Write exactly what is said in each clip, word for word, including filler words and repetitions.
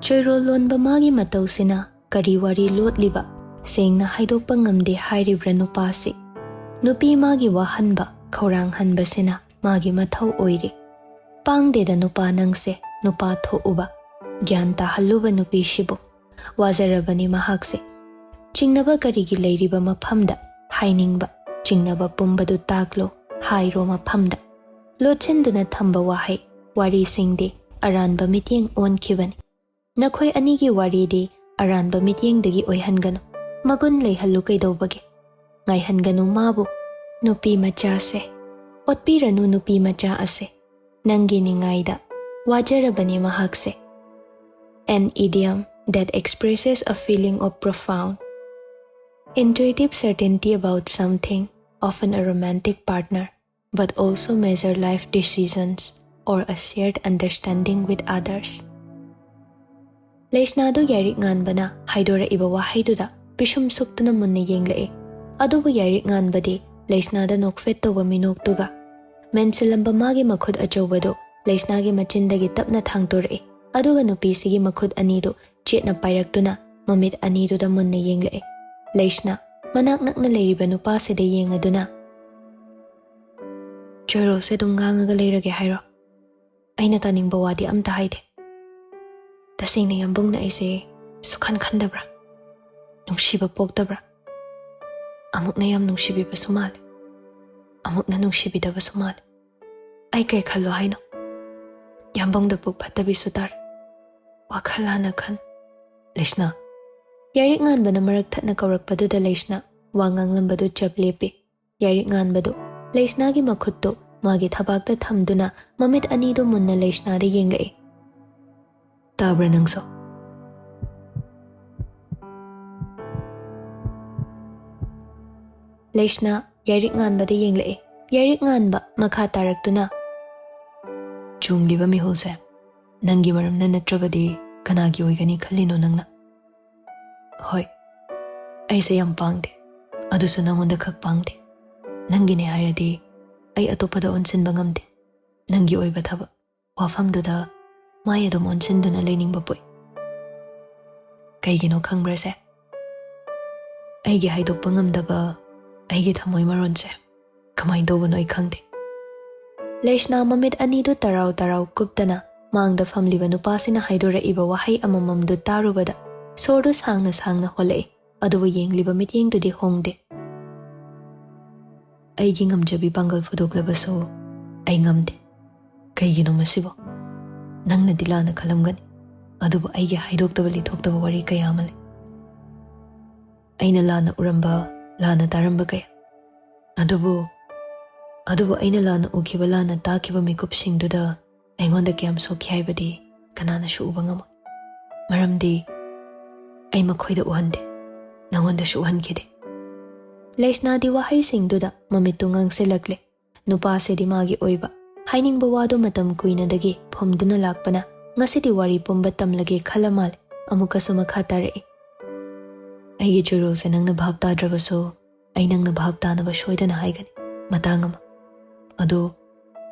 ꯆꯣꯏꯔꯣꯜ ꯂꯣꯟꯕ ꯃꯥꯒꯤ ꯃꯇꯧꯁꯤꯅ ꯀꯔꯤ ꯋꯥꯔꯤ ꯂꯣꯠꯂꯤꯕ ꯁꯦꯡꯅ ꯍꯥꯏꯗꯣꯛꯄ ꯉꯝꯗꯦ ꯍꯥꯏꯔꯤꯕ꯭ꯔꯥ ꯅꯨꯄꯥꯁꯤ? ꯅꯨꯄꯤ ꯃꯥꯒꯤ ꯋꯥꯍꯟꯕ ꯈꯧꯔꯥꯡꯍꯟꯕꯁꯤꯅ ꯃꯥꯒꯤ ꯃꯊꯧ ꯑꯣꯏꯔꯦ꯫ ꯄꯥꯡꯗꯦꯗ ꯅꯨꯄꯥ ꯅꯪꯁꯦ, ꯅꯨꯄꯥ ꯊꯣꯛꯎꯕ, ꯒ꯭ꯌꯥꯟ ꯇꯥꯍꯜꯂꯨꯕ ꯅꯨꯄꯤꯁꯤꯕꯨ꯫ ꯋꯥꯖꯔꯕꯅꯤ ꯃꯍꯥꯛꯁꯦ꯫ ꯆꯤꯡꯅꯕ ꯀꯔꯤꯒꯤ ꯂꯩꯔꯤꯕ ꯃꯐꯝꯗ ꯍꯥꯏꯅꯤꯡꯕ ꯆꯤꯡꯅꯕ ꯄꯨꯝꯕꯗꯨ ꯇꯥꯛꯂꯣ ꯍꯥꯏꯔꯣ ꯃꯐꯝꯗ꯫ ꯂꯣꯠꯁꯤꯟꯗꯨꯅ ꯊꯝꯕ ꯋꯥꯍꯩ ꯋꯥꯔꯤꯁꯤꯡꯗꯤ ꯑꯔꯥꯟꯕ ꯃꯤꯠꯌꯦꯡ ꯑꯣꯟꯈꯤꯕꯅꯤ꯫ ꯅꯈꯣꯏ ꯑꯅꯤꯒꯤ ꯋꯥꯔꯤꯗꯤ ꯑꯔꯥꯟꯕ ꯃꯤꯠꯌꯦꯡꯗꯒꯤ ꯑꯣꯏꯍꯟꯒꯅꯨ꯫ ꯃꯒꯨꯟ ꯂꯩꯍꯜꯂꯨ ꯀꯩꯗꯧꯕꯒꯦ? ꯉꯥꯏꯍꯟꯒꯅꯨ ꯃꯥꯕꯨ꯫ ꯅꯨꯄꯤ ꯃꯆꯥꯁꯦ꯫ ꯑꯣꯠꯄꯤꯔꯅꯨ ꯅꯨꯄꯤ ꯃꯆꯥ ꯑꯁꯦ꯫ ꯅꯪꯒꯤ ꯅꯤꯡꯉꯥꯏꯗ ꯋꯥꯖꯔꯕꯅꯤ ꯃꯍꯥꯛꯁꯦ꯫ An idiom that expresses a feeling of profound, intuitive certainty about something, often a romantic partner, but also major life decisions or a shared understanding with others. ꯂꯩꯁꯅꯥꯗꯨ ꯌꯥꯏꯔꯤꯛ ꯉꯥꯟꯕꯅ ꯍꯥꯏꯗꯣꯔꯛꯏꯕ ꯋꯥꯍꯩꯗꯨꯗ ꯄꯤꯁꯨꯝ ꯁꯨꯛꯇꯨꯅ ꯃꯨꯟꯅ ꯌꯦꯡꯂꯛꯏ꯫ ꯑꯗꯨꯕꯨ ꯌꯥꯏꯔꯤꯛ ꯉꯥꯟꯕꯗꯤ ꯂꯩꯁꯅꯥꯗ ꯅꯣꯛꯐꯦꯠ ꯇꯧꯕ ꯃꯤꯅꯣꯛꯇꯨꯒ ꯃꯦꯟꯁꯤꯜꯂꯝꯕ ꯃꯥꯒꯤ ꯃꯈꯨꯠ ꯑꯆꯧꯕꯗꯨ ꯂꯩꯁꯅꯥꯒꯤ ꯃꯆꯤꯟꯗꯒꯤ ꯇꯞꯅ ꯊꯥꯡꯇꯣꯔꯛꯏ꯫ ꯑꯗꯨꯒ ꯅꯨꯄꯤꯁꯤꯒꯤ ꯃꯈꯨꯠ ꯑꯅꯤꯗꯨ ꯆꯦꯠꯅ ꯄꯥꯏꯔꯛꯇꯨꯅ ꯃꯃꯤꯠ ꯑꯅꯤꯗꯨꯗ ꯃꯨꯟꯅ ꯌꯦꯡꯂꯛꯏ꯫ ꯂꯩꯁꯅꯥ ꯃꯅꯥꯛ ꯅꯛꯅ ꯂꯩꯔꯤꯕ ꯅꯨꯄꯥꯁꯤꯗ ꯌꯦꯡꯉꯗꯨꯅ, "ꯆꯣꯏꯔꯣꯜꯁꯦ ꯑꯗꯨꯝ ꯉꯥꯡꯉꯒ ꯂꯩꯔꯒꯦ ꯍꯥꯏꯔꯣ? ꯑꯩꯅ ꯇꯥꯅꯤꯡꯕ ꯋꯥꯗꯤ ꯑꯝꯇ ꯍꯥꯏꯗꯦ꯫ ꯇꯁꯦꯡꯅ ꯌꯥꯝꯕꯨꯡꯅ ꯑꯩꯁꯦ ꯁꯨꯛꯈꯟ ꯈꯟꯗꯕ꯭ꯔꯥ? ꯅꯨꯡꯁꯤꯕ ꯄꯣꯛꯇꯕ꯭ꯔꯥ? ꯑꯃꯨꯛꯅ ꯌꯥꯝ ꯅꯨꯡꯁꯤꯕꯤꯕꯁꯨ ꯃꯥꯜꯂꯦ, ꯑꯃꯨꯛꯅ ꯅꯨꯡꯁꯤꯕꯤꯗꯕꯁꯨ ꯃꯥꯜꯂꯦ꯫ ꯑꯩ ꯀꯩ ꯈꯜꯂꯣ ꯍꯥꯏꯅꯣ? ꯌꯥꯝꯕꯨꯡꯗ ꯄꯨꯛ ꯐꯠꯇꯕꯤꯁꯨ ꯇꯥꯔꯦ꯫ ꯋꯥꯈꯜ ꯍꯥꯟꯅ ꯈꯟ꯫" "ꯂꯩꯁꯅꯥ!" ꯌꯥꯏꯔꯤꯛ ꯉꯥꯟꯕꯅ ꯃꯔꯛ ꯊꯠꯅ ꯀꯧꯔꯛꯄꯗꯨꯗ ꯂꯩꯁꯅꯥ ꯋꯥ ꯉꯥꯡꯂꯝꯕꯗꯨ ꯆꯞ ꯂꯦꯞꯄꯤ꯫ ꯌꯥꯏꯔꯤꯛ ꯉꯥꯟꯕꯗꯨ ꯂꯩꯁꯅꯥꯒꯤ ꯃꯈꯨꯠꯇꯨ ꯃꯥꯒꯤ ꯊꯕꯥꯛꯇ ꯊꯝꯗꯨꯅ ꯃꯃꯤꯠ ꯑꯅꯤꯗꯨ ꯃꯨꯟꯅ ꯂꯩꯁꯅꯥꯗ ꯌꯦꯡꯂꯛꯏ꯫ "ꯇꯥꯕ꯭ꯔꯥ ꯅꯪꯁꯨ?" ꯂꯩꯁꯅꯥ ꯌꯥꯏꯔꯤꯛ ꯉꯥꯟꯕꯗ ꯌꯦꯡꯂꯛꯏ꯫ ꯌꯥꯏꯔꯤꯛ ꯉꯥꯟꯕ ꯃꯈꯥ ꯇꯥꯔꯛꯇꯨꯅ, "ꯆꯣꯡꯂꯤꯕ ꯃꯤꯍꯨꯜꯁꯦ ꯅꯪꯒꯤ ꯃꯔꯝꯅ ꯅꯠꯇ꯭ꯔꯕꯗꯤ ꯀꯅꯥꯒꯤ ꯑꯣꯏꯒꯅꯤ ꯈꯜꯂꯤꯅꯣ ꯅꯪꯅ?" "ꯍꯣꯏ, ꯑꯩꯁꯦ ꯌꯥꯝ ꯄꯥꯡꯗꯦ, ꯑꯗꯨꯁꯨ ꯅꯪꯉꯣꯟꯗ ꯈꯛ ꯄꯥꯡꯗꯦ꯫ ꯅꯪꯒꯤꯅꯦ ꯍꯥꯏꯔꯗꯤ ꯑꯩ ꯑꯇꯣꯞꯄꯗ ꯑꯣꯟꯁꯤꯟꯕ ꯉꯝꯗꯦ꯫ ꯅꯪꯒꯤ ꯑꯣꯏꯕ ꯊꯕꯛ ꯋꯥꯐꯝꯗꯨꯗ ꯃꯥꯏ ꯑꯗꯨꯝ ꯑꯣꯟꯁꯤꯟꯗꯨꯅ ꯂꯩꯅꯤꯡꯕ ꯄꯣꯛꯏ꯫ ꯀꯩꯒꯤꯅꯣ ꯈꯪꯕ꯭ꯔꯥꯁꯦ? ꯑꯩꯒꯤ ꯍꯥꯏꯗꯣꯛꯄ ꯉꯝꯗꯕ ꯑꯩꯒꯤ ꯊꯃꯣꯏ ꯃꯔꯣꯟꯁꯦ ꯀꯃꯥꯏꯅ ꯇꯧꯕꯅꯣ ꯑꯩ ꯈꯪꯗꯦ꯫ ꯂꯩꯁꯅꯥ ꯃꯃꯤꯠ ꯑꯅꯤꯗꯨ ꯇꯔꯥꯎ ꯇꯔꯥꯎ ꯀꯨꯞꯇꯅ ꯃꯥꯡꯗ ꯐꯝꯂꯤꯕ ꯅꯨꯄꯥꯁꯤꯅ ꯍꯥꯏꯗꯣꯔꯛꯏꯕ ꯋꯥꯍꯩ ꯑꯃꯃꯝꯗꯨ ꯇꯥꯔꯨꯕꯗ ꯁꯣꯔꯗꯨ ꯁꯥꯡꯅ ꯁꯥꯡꯅ ꯍꯣꯜꯂꯛꯏ, ꯑꯗꯨꯕꯨ ꯌꯦꯡꯂꯤꯕ ꯃꯤꯠꯌꯦꯡꯗꯨꯗꯤ ꯍꯣꯡꯗꯦ꯫ ꯑꯩꯒꯤ ꯉꯝꯖꯕꯤ ꯄꯥꯡꯒꯜ ꯐꯨꯗꯣꯛꯂꯕꯁꯨ ꯑꯩ ꯉꯝꯗꯦ꯫ ꯀꯩꯒꯤꯅꯣ ꯃꯁꯤꯕꯣ? ꯅꯪꯅꯗꯤ ꯂꯥꯟꯅ ꯈꯜꯂꯝꯒꯅꯤ, ꯑꯗꯨꯕꯨ ꯑꯩꯒꯤ ꯍꯥꯏꯗꯣꯛꯇꯕ ꯂꯤꯊꯣꯛꯇꯕ ꯋꯥꯔꯤ ꯀꯌꯥ ꯑꯃ ꯂꯩ꯫ ꯑꯩꯅ ꯂꯥꯟꯅ ꯎꯔꯝꯕ, ꯂꯥꯟꯅ ꯇꯥꯔꯝꯕ ꯀꯌꯥ꯫ ꯑꯗꯨꯕꯨ, ꯑꯗꯨꯕꯨ ꯑꯩꯅ ꯂꯥꯟꯅ ꯎꯈꯤꯕ, ꯂꯥꯟꯅ ꯇꯥꯈꯤꯕ ꯃꯤꯀꯨꯞꯁꯤꯡꯗꯨꯗ ꯑꯩꯉꯣꯟꯗ ꯀꯌꯥꯝ ꯁꯣꯛꯈꯤ ꯍꯥꯏꯕꯗꯤ ꯀꯅꯥꯅꯁꯨ ꯎꯕ ꯉꯝꯃꯣꯏ꯫ ꯃꯔꯝꯗꯤ ꯑꯩ ꯃꯈꯣꯏꯗ ꯎꯍꯟꯗꯦ, ꯅꯉꯣꯟꯗꯁꯨ ꯎꯍꯟꯈꯤꯗꯦ꯫ ꯂꯩꯁꯅꯥꯗꯤ ꯋꯥꯍꯩꯁꯤꯡꯗꯨꯗ ꯃꯃꯤꯠꯇꯨ ꯉꯥꯡꯁꯤꯜꯂꯛꯂꯦ꯫ ꯅꯨꯄꯥꯁꯤꯗꯤ ꯃꯥꯒꯤ ꯑꯣꯏꯕ ꯍꯥꯏꯅꯤꯡꯕ ꯋꯥꯗꯨ ꯃꯇꯝ ꯀꯨꯏꯅꯗꯒꯤ ꯐꯨꯝꯗꯨꯅ ꯂꯥꯛꯄꯅ ꯉꯁꯤꯗꯤ ꯋꯥꯔꯤ ꯄꯨꯝꯕ ꯇꯝꯂꯒꯦ ꯈꯜꯂ ꯃꯥꯜꯂꯦ꯫ ꯑꯃꯨꯛꯀꯁꯨ ꯃꯈꯥ ꯇꯥꯔꯛꯏ꯫ ꯑꯩꯒꯤ ꯆꯨꯔꯨꯜꯁꯦ ꯅꯪꯅ ꯚꯥꯞ ꯇꯥꯗ꯭ꯔꯕꯁꯨ ꯑꯩ ꯅꯪꯅ ꯚꯥꯞ ꯇꯥꯅꯕ ꯁꯣꯏꯗꯅ ꯍꯥꯏꯒꯅꯤ ꯃꯇꯥꯡ ꯑꯃ꯫ ꯑꯗꯨ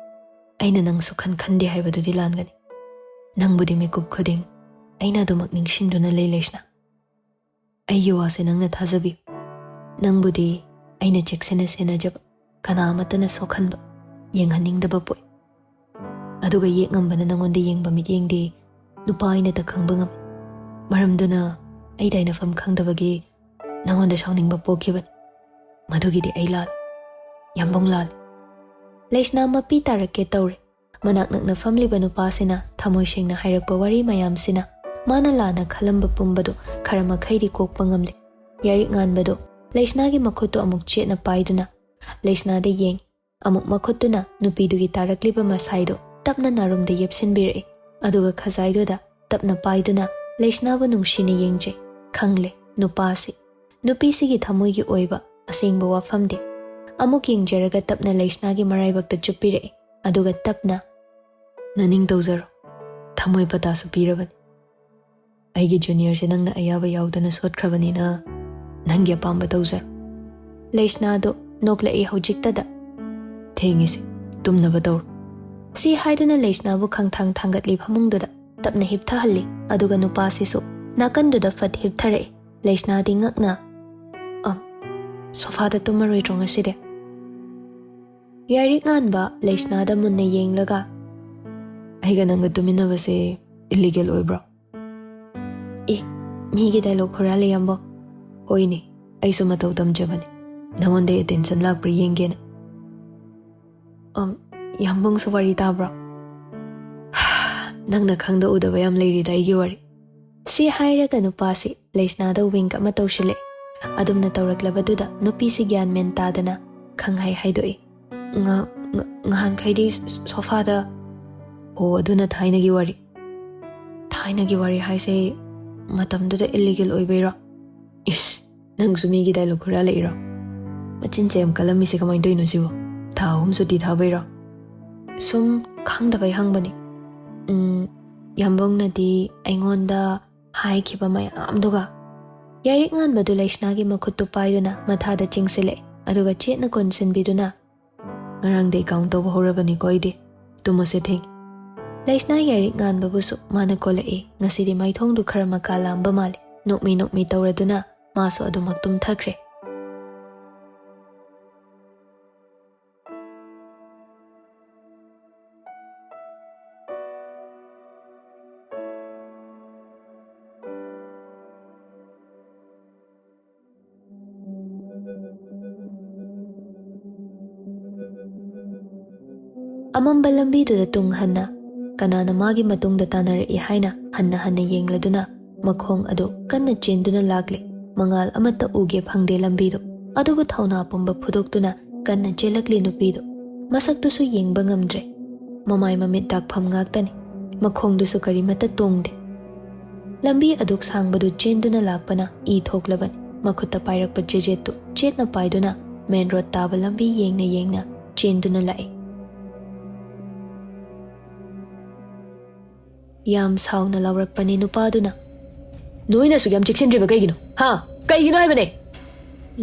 ꯑꯩꯅ ꯅꯪ ꯁꯨꯛꯈꯟ ꯈꯟꯗꯦ ꯍꯥꯏꯕꯗꯨꯗꯤ ꯂꯥꯟꯒꯅꯤ꯫ ꯅꯪꯕꯨꯗꯤ ꯃꯤꯀꯨꯞ ꯈꯨꯗꯤꯡ ꯑꯩꯅ ꯑꯗꯨꯃꯛ ꯅꯤꯡꯁꯤꯡꯗꯨꯅ ꯂꯩ, ꯂꯩꯁꯅꯥ꯫ ꯑꯩꯒꯤ ꯋꯥꯁꯦ ꯅꯪꯅ ꯊꯥꯖꯕꯤꯌꯨ꯫ ꯅꯪꯕꯨꯗꯤ ꯑꯩꯅ ꯆꯦꯛꯁꯤꯟꯅ ꯁꯦꯟꯅꯖꯕ, ꯀꯅꯥ ꯑꯃꯠꯇꯅ ꯁꯣꯛꯍꯟꯕ, ꯌꯦꯡꯍꯟꯅꯤꯡꯗꯕ ꯄꯣꯛꯏ꯫ ꯑꯗꯨꯒ ꯌꯦꯛꯉꯝꯕꯅ ꯅꯪꯉꯣꯟꯗ ꯌꯦꯡꯕ ꯃꯤꯠꯌꯦꯡꯗꯤ ꯅꯨꯄꯥ ꯑꯩꯅꯇ ꯈꯪꯕ ꯉꯝꯃꯤ꯫ ꯃꯔꯝꯗꯨꯅ ꯑꯩ ꯇꯥꯏꯅꯐꯝ ꯈꯪꯗꯕꯒꯤ ꯅꯪꯉꯣꯟꯗ ꯁꯥꯎꯅꯤꯡꯕ ꯄꯣꯛꯈꯤꯕꯅꯤ꯫ ꯃꯗꯨꯒꯤꯗꯤ ꯑꯩ ꯂꯥꯜꯂꯤ, ꯌꯥꯝꯕꯨꯡ ꯂꯥꯜꯂꯤ꯫ ꯂꯩꯁꯅꯥ ꯃꯄꯤ ꯇꯥꯔꯛꯀꯦ ꯇꯧꯔꯦ꯫ ꯃꯅꯥꯛ ꯅꯛꯅ ꯐꯝꯂꯤꯕ ꯅꯨꯄꯥꯁꯤꯅ ꯊꯃꯣꯏ ꯁꯦꯡꯅ ꯍꯥꯏꯔꯛꯄ ꯋꯥꯔꯤ ꯃꯌꯥꯝꯁꯤꯅ ꯃꯥꯅ ꯂꯥꯟꯅ ꯈꯜꯂꯝꯕ ꯄꯨꯝꯕꯗꯨ ꯈꯔ ꯃꯈꯩꯗꯤ ꯀꯣꯛꯄ ꯉꯝꯂꯦ꯫ ꯌꯥꯔꯤꯛ ꯉꯥꯟꯕꯗꯨ ꯂꯩꯁꯅꯥꯒꯤ ꯃꯈꯨꯠꯇꯨ ꯑꯃꯨꯛ ꯆꯦꯠꯅ ꯄꯥꯏꯗꯨꯅ ꯂꯩꯁꯅꯥꯗ ꯌꯦꯡꯏ꯫ ꯑꯃꯨꯛ ꯃꯈꯨꯠꯇꯨꯅ ꯅꯨꯄꯤꯗꯨꯒꯤ ꯇꯥꯔꯛꯂꯤꯕ ꯃꯁꯥꯏꯗꯨ ꯇꯞꯅ ꯅꯥꯔꯨꯝꯗ ꯌꯦꯞꯁꯤꯟꯕꯤꯔꯛꯏ꯫ ꯑꯗꯨꯒ ꯈꯖꯥꯏꯗꯨꯗ ꯇꯞꯅ ꯄꯥꯏꯗꯨꯅ ꯂꯩꯁꯅꯥꯕꯨ ꯅꯨꯡꯁꯤꯅ ꯌꯦꯡꯖꯩ꯫ ꯈꯪꯂꯦ, ꯅꯨꯄꯥꯁꯤ, ꯅꯨꯄꯤꯁꯤꯒꯤ ꯊꯃꯣꯏꯒꯤ ꯑꯣꯏꯕ ꯑꯁꯦꯡꯕ ꯋꯥꯐꯝꯗꯤ꯫ ꯑꯃꯨꯛ ꯌꯦꯡꯖꯔꯒ ꯇꯞꯅ ꯂꯩꯁꯅꯥꯒꯤ ꯃꯔꯥꯏꯕꯛꯇ ꯆꯨꯞꯄꯤꯔꯛꯏ꯫ ꯑꯗꯨꯒ ꯇꯞꯅ, "ꯅꯅꯤꯡ ꯇꯧꯖꯔꯣ, ꯊꯃꯣꯏ ꯄꯇꯥꯁꯨ ꯄꯤꯔꯕꯅꯤ꯫ ꯑꯩꯒꯤ ꯖꯨꯅꯤꯌꯔꯁꯦ ꯅꯪꯅ ꯑꯌꯥꯕ ꯌꯥꯎꯗꯅ ꯁꯣꯠꯈ꯭ꯔꯕꯅꯤꯅ ꯅꯪꯒꯤ ꯑꯄꯥꯝꯕ ꯇꯧꯖꯔꯣ꯫" ꯂꯩꯁꯅꯥꯗꯨ ꯅꯣꯛꯂꯛꯏ ꯍꯧꯖꯤꯛꯇꯗ꯫ "ꯊꯦꯡꯉꯤꯁꯦ, ꯇꯨꯝꯅꯕ ꯇꯧꯔꯣ꯫" ꯁꯤ ꯍꯥꯏꯗꯨꯅ ꯂꯩꯁꯅꯥꯕꯨ ꯈꯪꯊꯥꯡ ꯊꯥꯡꯒꯠꯂꯤ ꯐꯃꯨꯡꯗꯨꯗ꯫ ꯇꯞꯅ ꯍꯤꯞꯊꯍꯜꯂꯤ꯫ ꯑꯗꯨꯒ ꯅꯨꯄꯥꯁꯤꯁꯨ ꯅꯥꯀꯟꯗꯨꯗ ꯐꯠ ꯍꯤꯞꯊꯔꯛꯏ꯫ ꯂꯩꯁꯅꯥꯗꯤ ꯉꯛꯅ, "ꯑꯝ, ꯁꯣꯐꯥꯗ ꯇꯨꯝꯃꯔꯣꯏꯗ꯭ꯔꯣ ꯉꯁꯤꯗꯤ?" ꯌꯥꯏꯔꯤꯛ ꯉꯥꯟꯕ ꯂꯩꯁꯅꯥꯗ ꯃꯨꯟꯅ ꯌꯦꯡꯂꯒ, "ꯑꯩꯒ ꯅꯪꯒ ꯇꯨꯃꯤꯟꯅꯕꯁꯦ ꯏꯂꯤꯒꯦꯜ ꯑꯣꯏꯕ꯭ꯔꯣ?" "ꯑꯦ, ꯃꯤꯒꯤ ꯗꯥꯏꯂꯣꯛ ꯍꯨꯔꯥꯜꯂꯦ, ꯌꯥꯝꯕꯣ?" "ꯍꯣꯏꯅꯦ, ꯑꯩꯁꯨ ꯃꯇꯧ ꯇꯝꯖꯕꯅꯦ꯫ ꯅꯉꯣꯟꯗ ꯑꯦꯇꯦꯟꯁꯟ ꯂꯥꯛꯄ꯭ꯔꯥ ꯌꯦꯡꯒꯦꯅ꯫" "ꯑꯝ, ꯌꯥꯝꯕꯨꯡꯁꯨ ꯋꯥꯔꯤ ꯇꯥꯕ꯭ꯔꯣ?" "ꯅꯪꯅ ꯈꯪꯗ ꯎꯗꯕ ꯌꯥꯝ ꯂꯩꯔꯤꯗ ꯑꯩꯒꯤ ꯋꯥꯔꯤ꯫" ꯁꯤ ꯍꯥꯏꯔꯒ ꯅꯨꯄꯥꯁꯤ ꯂꯩꯁꯅꯥꯗ ꯋꯤꯡꯛ ꯑꯃ ꯇꯧꯁꯤꯜꯂꯦ꯫ ꯑꯗꯨꯝꯅ ꯇꯧꯔꯛꯂꯕꯗꯨꯗ ꯅꯨꯄꯤꯁꯤ ꯒ꯭ꯌꯥꯟ ꯃꯦꯟ ꯇꯥꯗꯅ ꯈꯪꯍꯥꯏ ꯍꯥꯏꯗꯣꯛꯏ꯫ "ꯉ-, ꯉ-, ꯉꯍꯥꯟꯈꯩꯗꯤ ꯁ-, ꯁꯣꯐꯥꯗ꯫" "ꯑꯣ, ꯑꯗꯨꯅ ꯊꯥꯏꯅꯒꯤ ꯋꯥꯔꯤ꯫" "ꯊꯥꯏꯅꯒꯤ ꯋꯥꯔꯤ ꯍꯥꯏꯁꯦ ꯃꯇꯝꯗꯨꯗ ꯏꯂꯤꯒꯦꯜ ꯑꯣꯏꯕꯩꯔꯣ?" "ꯏꯁ, ꯅꯪꯁꯨ ꯃꯤꯒꯤ ꯗꯥꯏꯂꯣꯛ ꯍꯨꯔꯥꯜꯂꯛꯏꯔꯣ?" "ꯃꯆꯤꯟꯁꯦ ꯌꯥꯝ ꯀꯜꯂꯝꯃꯤꯁꯦ ꯀꯃꯥꯏꯅ ꯇꯧꯔꯤꯅꯣ ꯁꯤꯕꯣ? ꯊꯥ ꯑꯍꯨꯝ ꯁꯨꯇꯤ ꯊꯥꯕꯩꯔꯣ?" "ꯁꯨꯝ ꯈꯪꯗꯕꯩ ꯍꯪꯕꯅꯤ꯫" "ꯎꯝ, ꯌꯥꯝꯕꯨꯡꯅꯗꯤ ꯑꯩꯉꯣꯟꯗ ꯍꯥꯏꯈꯤꯕ ꯃꯌꯥꯝꯗꯨꯒ꯫" ꯌꯥꯏꯔꯤꯛ ꯉꯥꯟꯕꯗꯨ ꯂꯩꯁꯅꯥꯒꯤ ꯃꯈꯨꯠꯇꯨ ꯄꯥꯏꯗꯨꯅ ꯃꯊꯥꯗ ꯆꯤꯡꯁꯤꯜꯂꯛꯏ, ꯑꯗꯨꯒ ꯆꯦꯠꯅ ꯀꯣꯟꯁꯤꯟꯕꯤꯗꯨꯅ, "ꯉꯔꯥꯡꯗꯩ ꯀꯥꯎꯟ ꯇꯧꯕ ꯍꯧꯔꯕꯅꯤꯀꯣ ꯑꯩꯗꯤ꯫ ꯇꯨꯝꯃꯁꯦ, ꯊꯦꯡ꯫" ꯂꯩꯁꯅꯥ ꯌꯥꯏꯔꯤꯛ ꯉꯥꯟꯕꯕꯨꯁꯨ ꯃꯥꯅ ꯀꯣꯜꯂꯛꯏ꯫ ꯉꯁꯤꯗꯤ ꯃꯥꯏꯊꯣꯡꯗꯨ ꯈꯔ ꯃꯀꯥ ꯂꯥꯝꯕ ꯃꯥꯜꯂꯤ꯫ ꯅꯣꯛꯃꯤ ꯅꯣꯛꯃꯤ ꯇꯧꯔꯗꯨꯅ ꯃꯥꯁꯨ ꯑꯗꯨꯃꯛ ꯇꯨꯝꯊꯈ꯭ꯔꯦ꯫ ꯑꯃꯝꯕ ꯂꯝꯕꯤꯗꯨꯗ ꯇꯨꯡ ꯍꯟꯅ ꯀꯅꯥꯅ ꯃꯥꯒꯤ ꯃꯇꯨꯡꯗ ꯇꯥꯟꯅꯔꯛꯏ ꯍꯥꯏꯅ ꯍꯟꯅ ꯍꯟꯅ ꯌꯦꯡꯂꯗꯨꯅ ꯃꯈꯣꯡ ꯑꯗꯨ ꯀꯟꯅ ꯆꯦꯟꯗꯨꯅ ꯂꯥꯛꯂꯦ꯫ ꯃꯉꯥꯜ ꯑꯃꯠꯇ ꯎꯒꯦ ꯐꯪꯗꯦ ꯂꯝꯕꯤꯗꯨ꯫ ꯑꯗꯨꯕꯨ ꯊꯧꯅꯥ ꯄꯨꯝꯕ ꯐꯨꯗꯣꯛꯇꯨꯅ ꯀꯟꯅ ꯆꯦꯜꯂꯛꯂꯤ ꯅꯨꯄꯤꯗꯨ꯫ ꯃꯁꯛꯇꯨꯁꯨ ꯌꯦꯡꯕ ꯉꯝꯗ꯭ꯔꯦ꯫ ꯃꯃꯥꯏ ꯃꯃꯤꯠ ꯗꯥꯛꯐꯝ ꯉꯥꯛꯇꯅꯤ꯫ ꯃꯈꯣꯡꯗꯨꯁꯨ ꯀꯔꯤꯃꯠꯇ ꯇꯣꯡꯗꯦ꯫ ꯂꯝꯕꯤ ꯑꯗꯨꯛ ꯁꯥꯡꯕꯗꯨ ꯆꯦꯟꯗꯨꯅ ꯂꯥꯛꯄꯅ ꯏ ꯊꯣꯛꯂꯕꯅꯤ꯫ ꯃꯈꯨꯠꯇ ꯄꯥꯏꯔꯛꯄ ꯆꯦꯖꯦꯠꯇꯨ ꯆꯦꯠꯅ ꯄꯥꯏꯗꯨꯅ ꯃꯦꯟ ꯔꯣꯗ ꯇꯥꯕ ꯂꯝꯕꯤ ꯌꯦꯡꯅ ꯌꯦꯡꯅ ꯆꯦꯟꯗꯨꯅ ꯂꯥꯛꯏ꯫ ꯌꯥꯝ ꯁꯥꯎꯅ ꯂꯥꯎꯔꯛꯄꯅꯤ ꯅꯨꯄꯥꯗꯨꯅ꯫ "ꯅꯣꯏꯅ ꯑꯁꯨꯛ ꯌꯥꯝ ꯆꯦꯛꯁꯤꯟꯗ꯭ꯔꯤꯕ ꯀꯩꯒꯤꯅꯣ? ꯍꯥ? ꯀꯩꯒꯤꯅꯣ ꯍꯥꯏꯕꯅꯦ?"